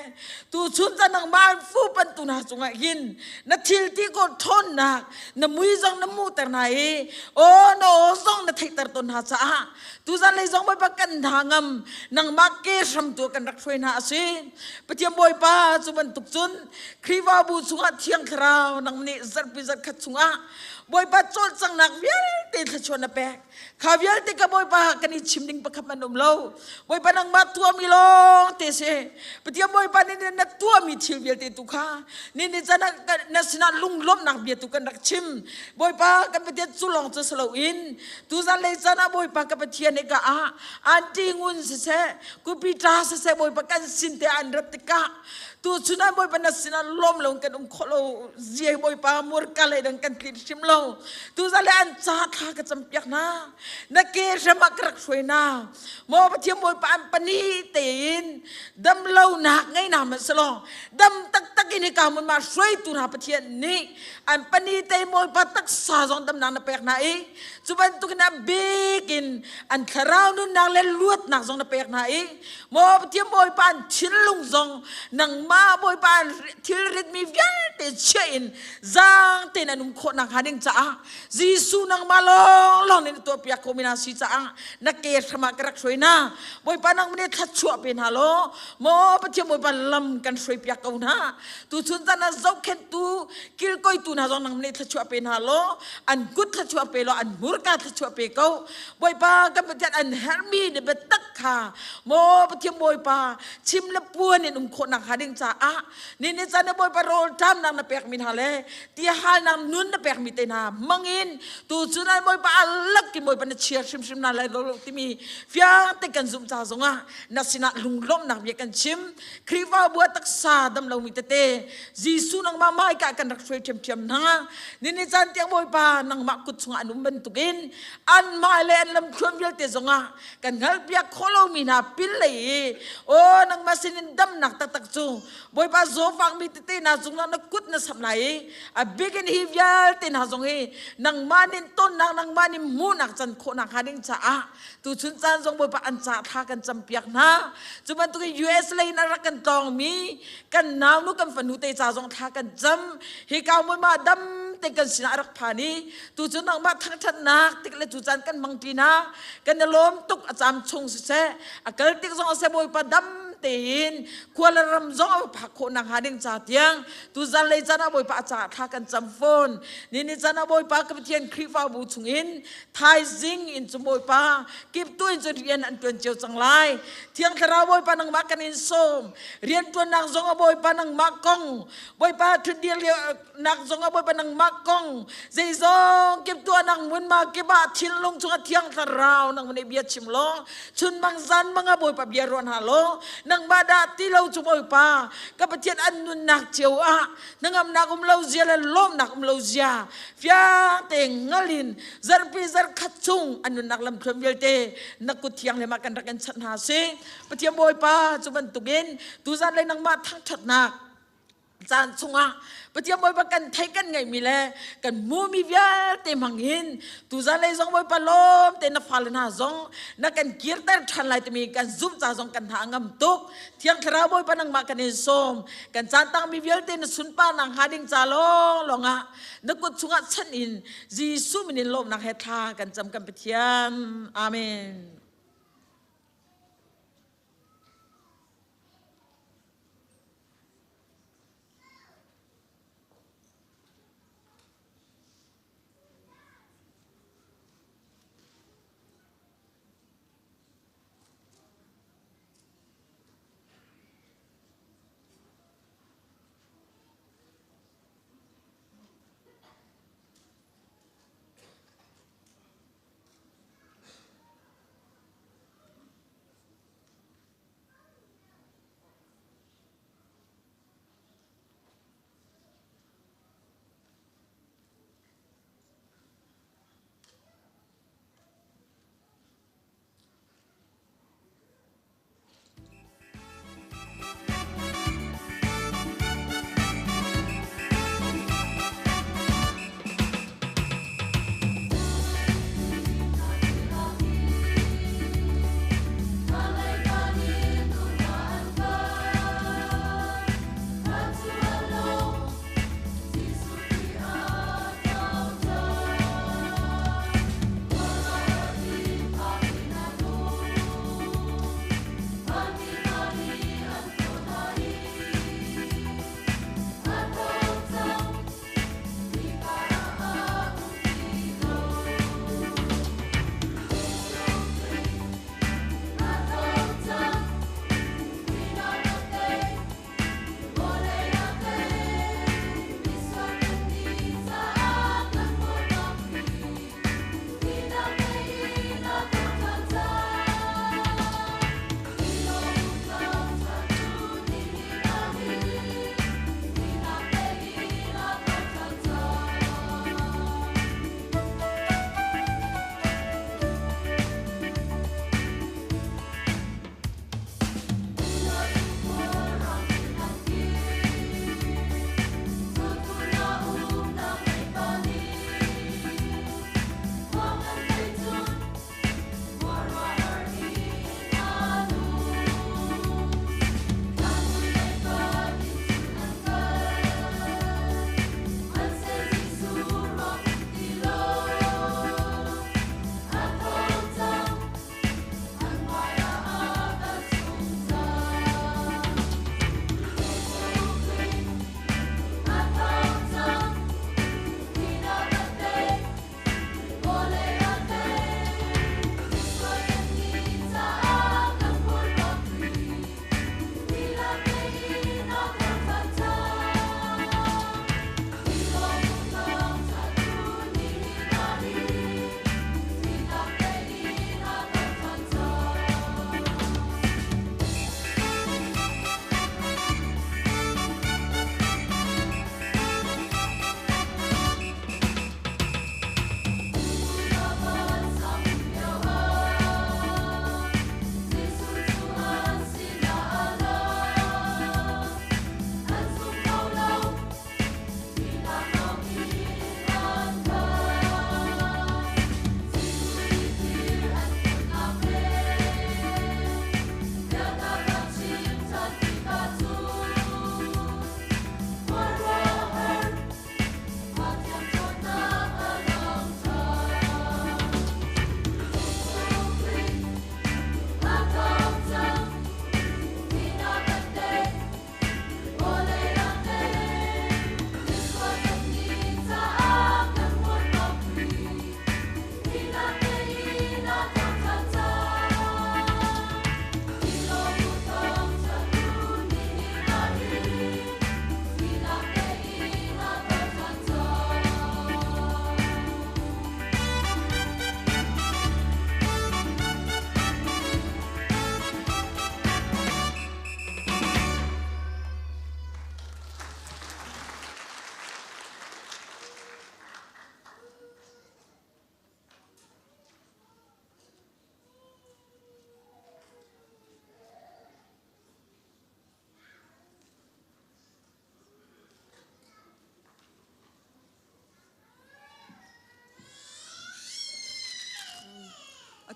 tuchun caan nangmah an fu pantu hna cungah hin na thil ti ko ṭhawnnak na mui zong na muhter hna i aw na aw zong na theihter tawn hna caah tuzan lei zong Bawipa kan hna ngam nangmah ke hram tu kan rak hruai hna a si. Pathian Bawipa cu bantuk cun Khrihfabu chungah Thiang Thlarau nang nih zarhpi zarhkhat chungah Bawipa cawlcanghnak vialte thluachuah na pek. Kha vialte ka Bawipa kan i chim ding pakhat man um lo. Bawipa nangmah tuahmi lawng te si. Pathian Bawipa nih na tuahmi thil vialte tu kha ni ni can na sinah lunglawmhnak bia tu kan rak chim. Bawipa kan Pathian cu lawng cu si loin tuzan lei caan ah Bawipa ka Pathian nih ka ah anti ngun siseh kupi ṭa siseh Bawipa kan sin te an rat tikah tuchun ah Bawipa na sinah lawm lo kan um khawh lo zia Bawipa murka lei dang kan tlit hrim lo. Tuzan le an ca thla ka campiak hna na ke hram ah ka rak hruai hna. Maw Pathian Bawipa an pani tein dam lonak ngei na man selaw dam taktak in hika mun ma hruaitu hna Pathian nih an pani te Bawipa taksa zong damnak na pek hna i cu bantukin a bik in an thlarau nunnak le luatnak zong na pek hna i Maw Pathian Bawipa an thinlung zong nangmah Bawipa an thilrit mi vialte chiah in zaang tein an um khawh nakhnga ding caah Jesuh nangmah lawnglawng nih na tuahpiak ko mi hna si caah na ke hram ah ka rak hruai hna. Bawipa nangmah nih thluachuah pe hna law maw Pathian Bawipa lam kan hruaipiak ko hna. Tuchun caan ah zohkhenhtu kilkoitu hna zong nangmah nih thluachuah pe hna law an kut thluachuah pe law an hmurka thluachuah pe ko. Bawipa kan Pathian an herhmi na biatak kha maw Pathian Bawipa chim le puan in um khawh nakhnga ding caah ni ni caan na Bawipa rawl ṭamnak na pekmi hna le tihalnak nun na pekmi te hna mangin tu cun an Bawipa alak in Bawipa na chia hrimhrim hna lai lo timi fiang te kan zumh ca zongah na sinah lunglawmhnak bia kan chim. Khrihfabu ah taksa dam lomi tete Jesuh nangmah hmaika kan rak hruai ṭhiamṭhiam hna. Ni ni caan tiang Bawipa nangmah kut chungah an um bantukin anmah le an lamthluan vialte zongah kan hngalhpiak khawh lomi hna pil lei i aw nangmah sinin damnak taktak cu Bawipa zawfakmi tete hna cungah na kut na samh lai i a bikin hi vialte hna zong hi nangmah nin tonnak nangmah nin hmuhnak can khawhnak hnga ding caah tuchun caan zong Bawipa an ca thla kan campiak hna. Cu bantukin US lei in a rak kan tlawngmi kan naunu kan fanu te ca zong thla kan cam. Hi ka mui ma dam. te kan sinah rak phan i tu cu nangmah thangṭhatnak tik le cu caan kan hmang ṭi na kan i lawm tuk a caam chung siseh a kal tik zong a seh Bawipa dam tein khua le ram zong a phak khawh nak hnga ding ca tiang tu zanlei caan ah Bawipa a caah thla kan cam fawn ni ni caan ah Bawipa ka Pathian Khrihfabu chungin thaizing in cu Bawipa kip tu in cun rian an ṭuan cio cang lai Thiang Thlarau Bawipa nangmah kan in sawm rian ṭuannak zong a Bawipa nangmah kong Bawipa ṭhutdir nak zong ah Bawipa nangmah kong zeizong kip tuahnak hmunhma kip ah thinlung chungah Thiang Thlarau nangmah nih bia chim law chun mang zan mang ah Bawipa bia ruah hna law nangmah dah ti lo cu Bawipa ka Pathian an nunnak cio ah hnangamnak um lo zia le lawmnak um lo zia fiang te ngalin zarhpi zarhkhat chung an nunnak lamthluan vialte na kut thianghlim ah kan rak in chanh hna si Pathian Bawipa cu bantukin tuzan le nangmah thangṭhatnak caan chungah Pathian Bawipa kan thei kan ngeihmi le kan hmumi vialte hmangin tuzan lei zong Bawipa lawm te na fale hna zong na kan kirter ṭhan lai timi kan zumh ca zong kan hna a ngam tuk Thiang Thlarau Bawipa nangmah kan in sawm kan caan tangmi vialte na sunparnak hnga ding ca lawng lawngah na kut chungah chanh in Jesuh min in lawmhnak he thla kan cam kan Pathian. Amen.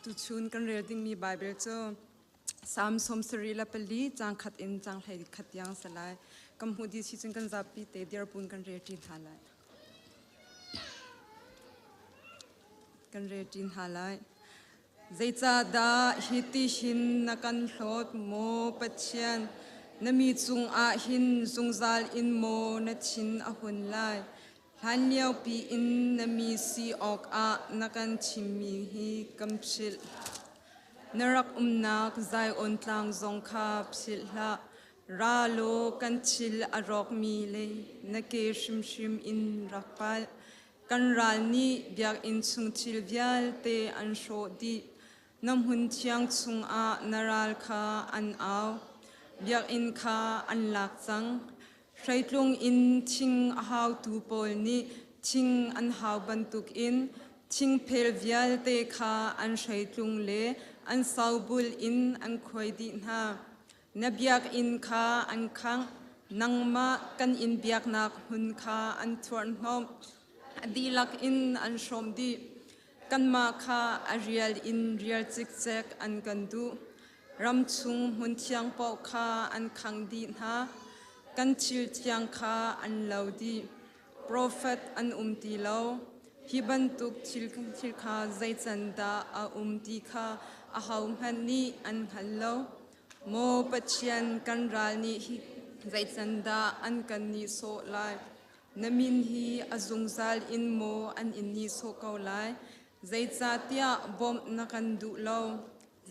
Tuchun kan rel dingmi Baibal cu Salm 74 caang khat in caang 11 tiang si lai. Kan hmuh dih si cun kan zapi te dirpun kan rel ṭi hna lai. Kan rel ṭi hna lai. Zeicahdah hitihin na kan hlawt, maw Pathian? Na mi cungah hin zungzal in maw na thin a hun lai? Hlanlio piin na mi si awkah na kan chimmi hi kan philh. Na rak umnak Zion tlang zong kha philh hlah. Ra law kan thil a rawkmi le na ke hrimhrim in rak palh. Kan ral nih biakinn chung thil vialte an hrawh dih. Na hmun thiang chungah na ral kha an au. Biakinn kha an lak cang. Hreitlung in thing a hautu pawl nih thing an hau bantukin thingphel vialte kha an hreitlung le an sobul in an khuai dih hna. Na biakinn kha an khangh, nangmah kan in biaknak hmun kha an thuarhhnawmh, a dihlak in an hrawmh dih. Kanmah kha a rial in rial cikcek an kan duh. Ram chung hmunthiang paoh kha an khangh dih hna. Kan thil thiang kha an lo dih. Profet an um ti lo. Hi bantuk thil kha zei can dah a um ti kha ahohmanh nih an hngal lo. Maw Pathian, kan ral nih hi zei can dah an kan nihsawh lai? Na min hi a zungzal in maw an in nihsawh ko lai? Zeicahtiah bawmh na kan duh lo.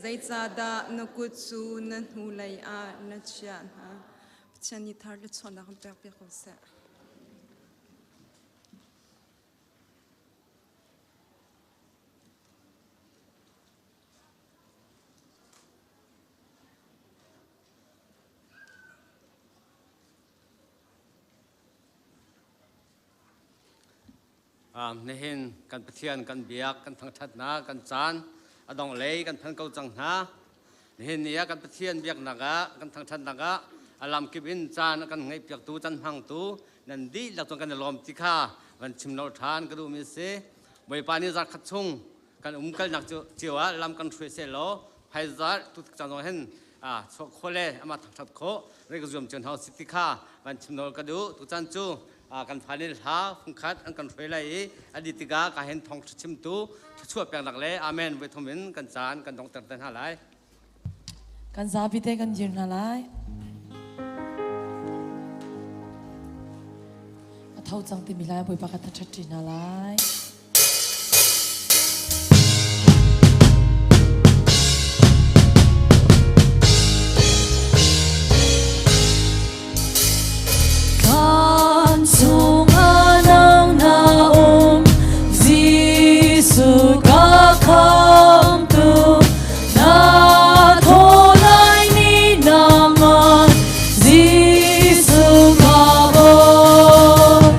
Zeicahdah na kut cu na hnulei ah na chiah hna? Pathian nih thar le chawnnak an pekpiak ko seh. Nihin kan Pathian kan biak, kan thangṭhatnak, kan caan a dongh lei kan phan ko cang hna. Nihin ni ah kan Pathian biaknak ah, kan thangṭhatnak ah a lamkip in caan a kan ngeihpiaktu, can hmangtu nan dihlak cung kan i lawm ti kha van chim lo ṭhan ka duhmi a si. Bawipa nih zarkhat chung kan umkalnak cio ah lam kan hruai seh law phaizar tu caan zong hin chuah khawh le amah thangṭhat khawh rei ka zuam cio hna usih ti kha van chim nawl ka duh. Tucaan cu kan fale hla fungkhat an kan hruai lai i a dih tikah ka hin thawng chimtu thluachuah peknak le amen voi thum in kan caan kan donghter te hna lai. Kan zapi te kan dir hna lai. A tho cang timi lai Bawipa kan thangṭhat ṭi hna lai. Thlan chungah nang na um, Jesuh ka khamtu, na thaw lai ni nangmah, Jesuh ka bawm.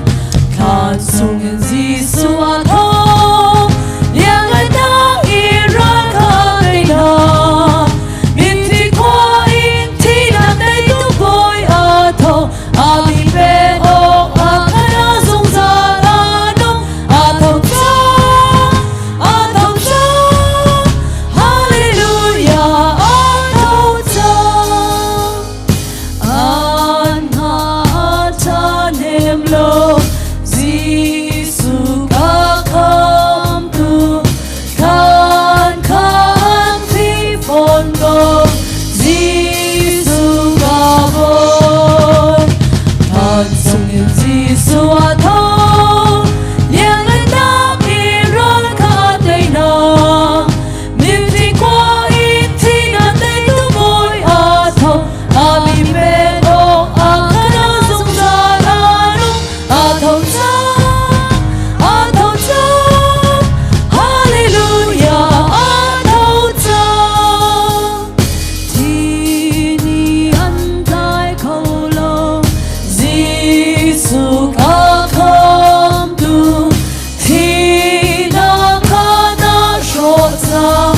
Thlan chungin Jesuh a tho, lianngannak i ral kha tei hna. Mithi khua in thihnak teitu Bawi a tho, a mi pek awk a khan a zungzal a nung, a tho cang, a tho cang, Hallelujah, a tho cang. An hna a ṭha nem lo, Jesuh ka khamtu, Khan khan thi fawn ko, Jesuh ka bawi. Thlan chungin Jesuh a tho, lianngannak i ral kha tei hna. Mithi khua in thihnak teitu Bawi a tho, a mi pek awk a khan a zungzal a nung, a tho cang, a tho cang, Hallelujah, a tho cang. Thi nih an tlai kho lo, Jesuh ka khamtu, Thihnak kha na hrawh cang,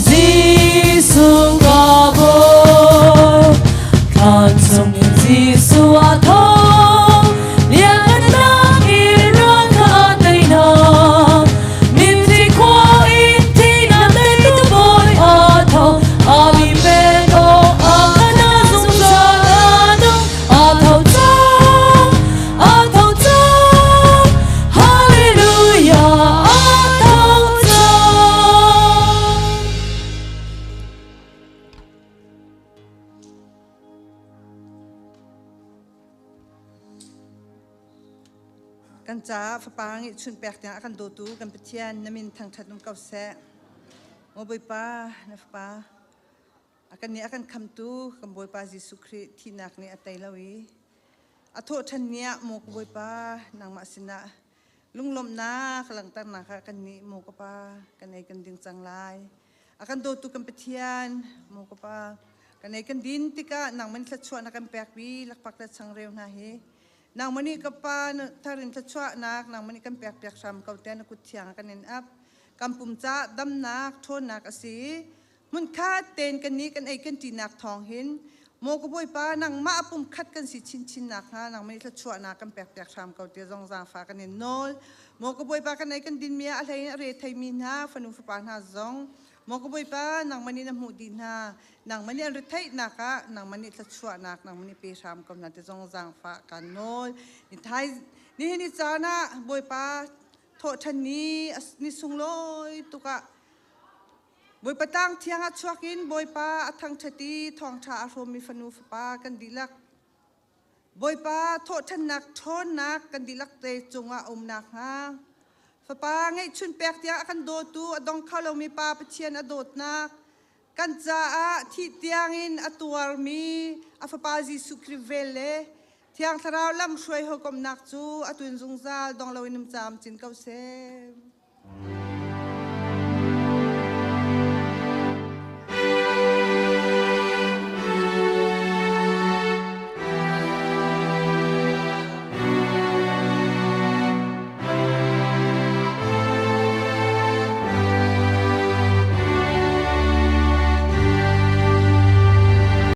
Jesuh ka bawi. Thlan chungin Jesuh a tho, lianngannak i ral kha a tei hna. Mithi khua in thihnak teitu Bawi. Kan caah fapa ngeihchunh pek tiang a kan dawtu kan Pathian na min thangṭhat um ko seh. Maw Bawipa, na fapa a kan nih a kan khamtu kan Bawipa Jesuh Khrih thihnak nih a tei lo i a thawhṭhan ni ah maw ka Bawipa nangmah sinah lunglawmhnak langhternak ah kan nih maw ka Pa kan ei kan ding cang lai. A kan dawtu kan Pathian maw ka Pa kan ei kan din tikah nangman thluachuah na kan pek bi lakpak le changreu hna hi Nangmah nih ka pa thar in thluachuahnak nangmah nih kan pekpiak hram ko tiah na kut thiang kan in ap. Kan pum ca damnak ṭhawnnak a si. Hmunkhat tein kan nih kan ei kan ṭinak thawng hin maw ka Bawipa nangmah a pum khat kan si chinchin nakhnga nangmah nih thluachuahnak kan pekpiak hram ko tiah zong zaangfah kan in nawl. Maw ka Bawipa kan ei kan dinmi ah a hlei in a re theimi hna fanu fapa hna zong Maw ka Bawipa, nangmah nih na hmuh dih hna. Nangmah nih an retheihnak ah nangmah nih thluachuahnak nangmah nih pe hram ko hna ti zong zaangfah kaan nawl. Ni thai nihin ni caan ah Bawipa thawhṭhan ni ni sunglawi tuk ah Bawipa tlang thiang ah chuak in Bawipa a thangṭhat i thawngṭha a hrawmmi fanu fapa kan dihlak Bawipa thawhṭhannak ṭhawnnak kan dihlak te cungah a um nakhnga Fapa ngeihchun pek tiang a kan dawtu a dong kho lomi Pa Pathian a dawtnak kan caah thih tiangin a tuarmi a Fapa Jesuh Khrih vel le Thiang Thlarau lamhruai hawikomhnak cu a tun zungzal dong loin um camcin ko seh.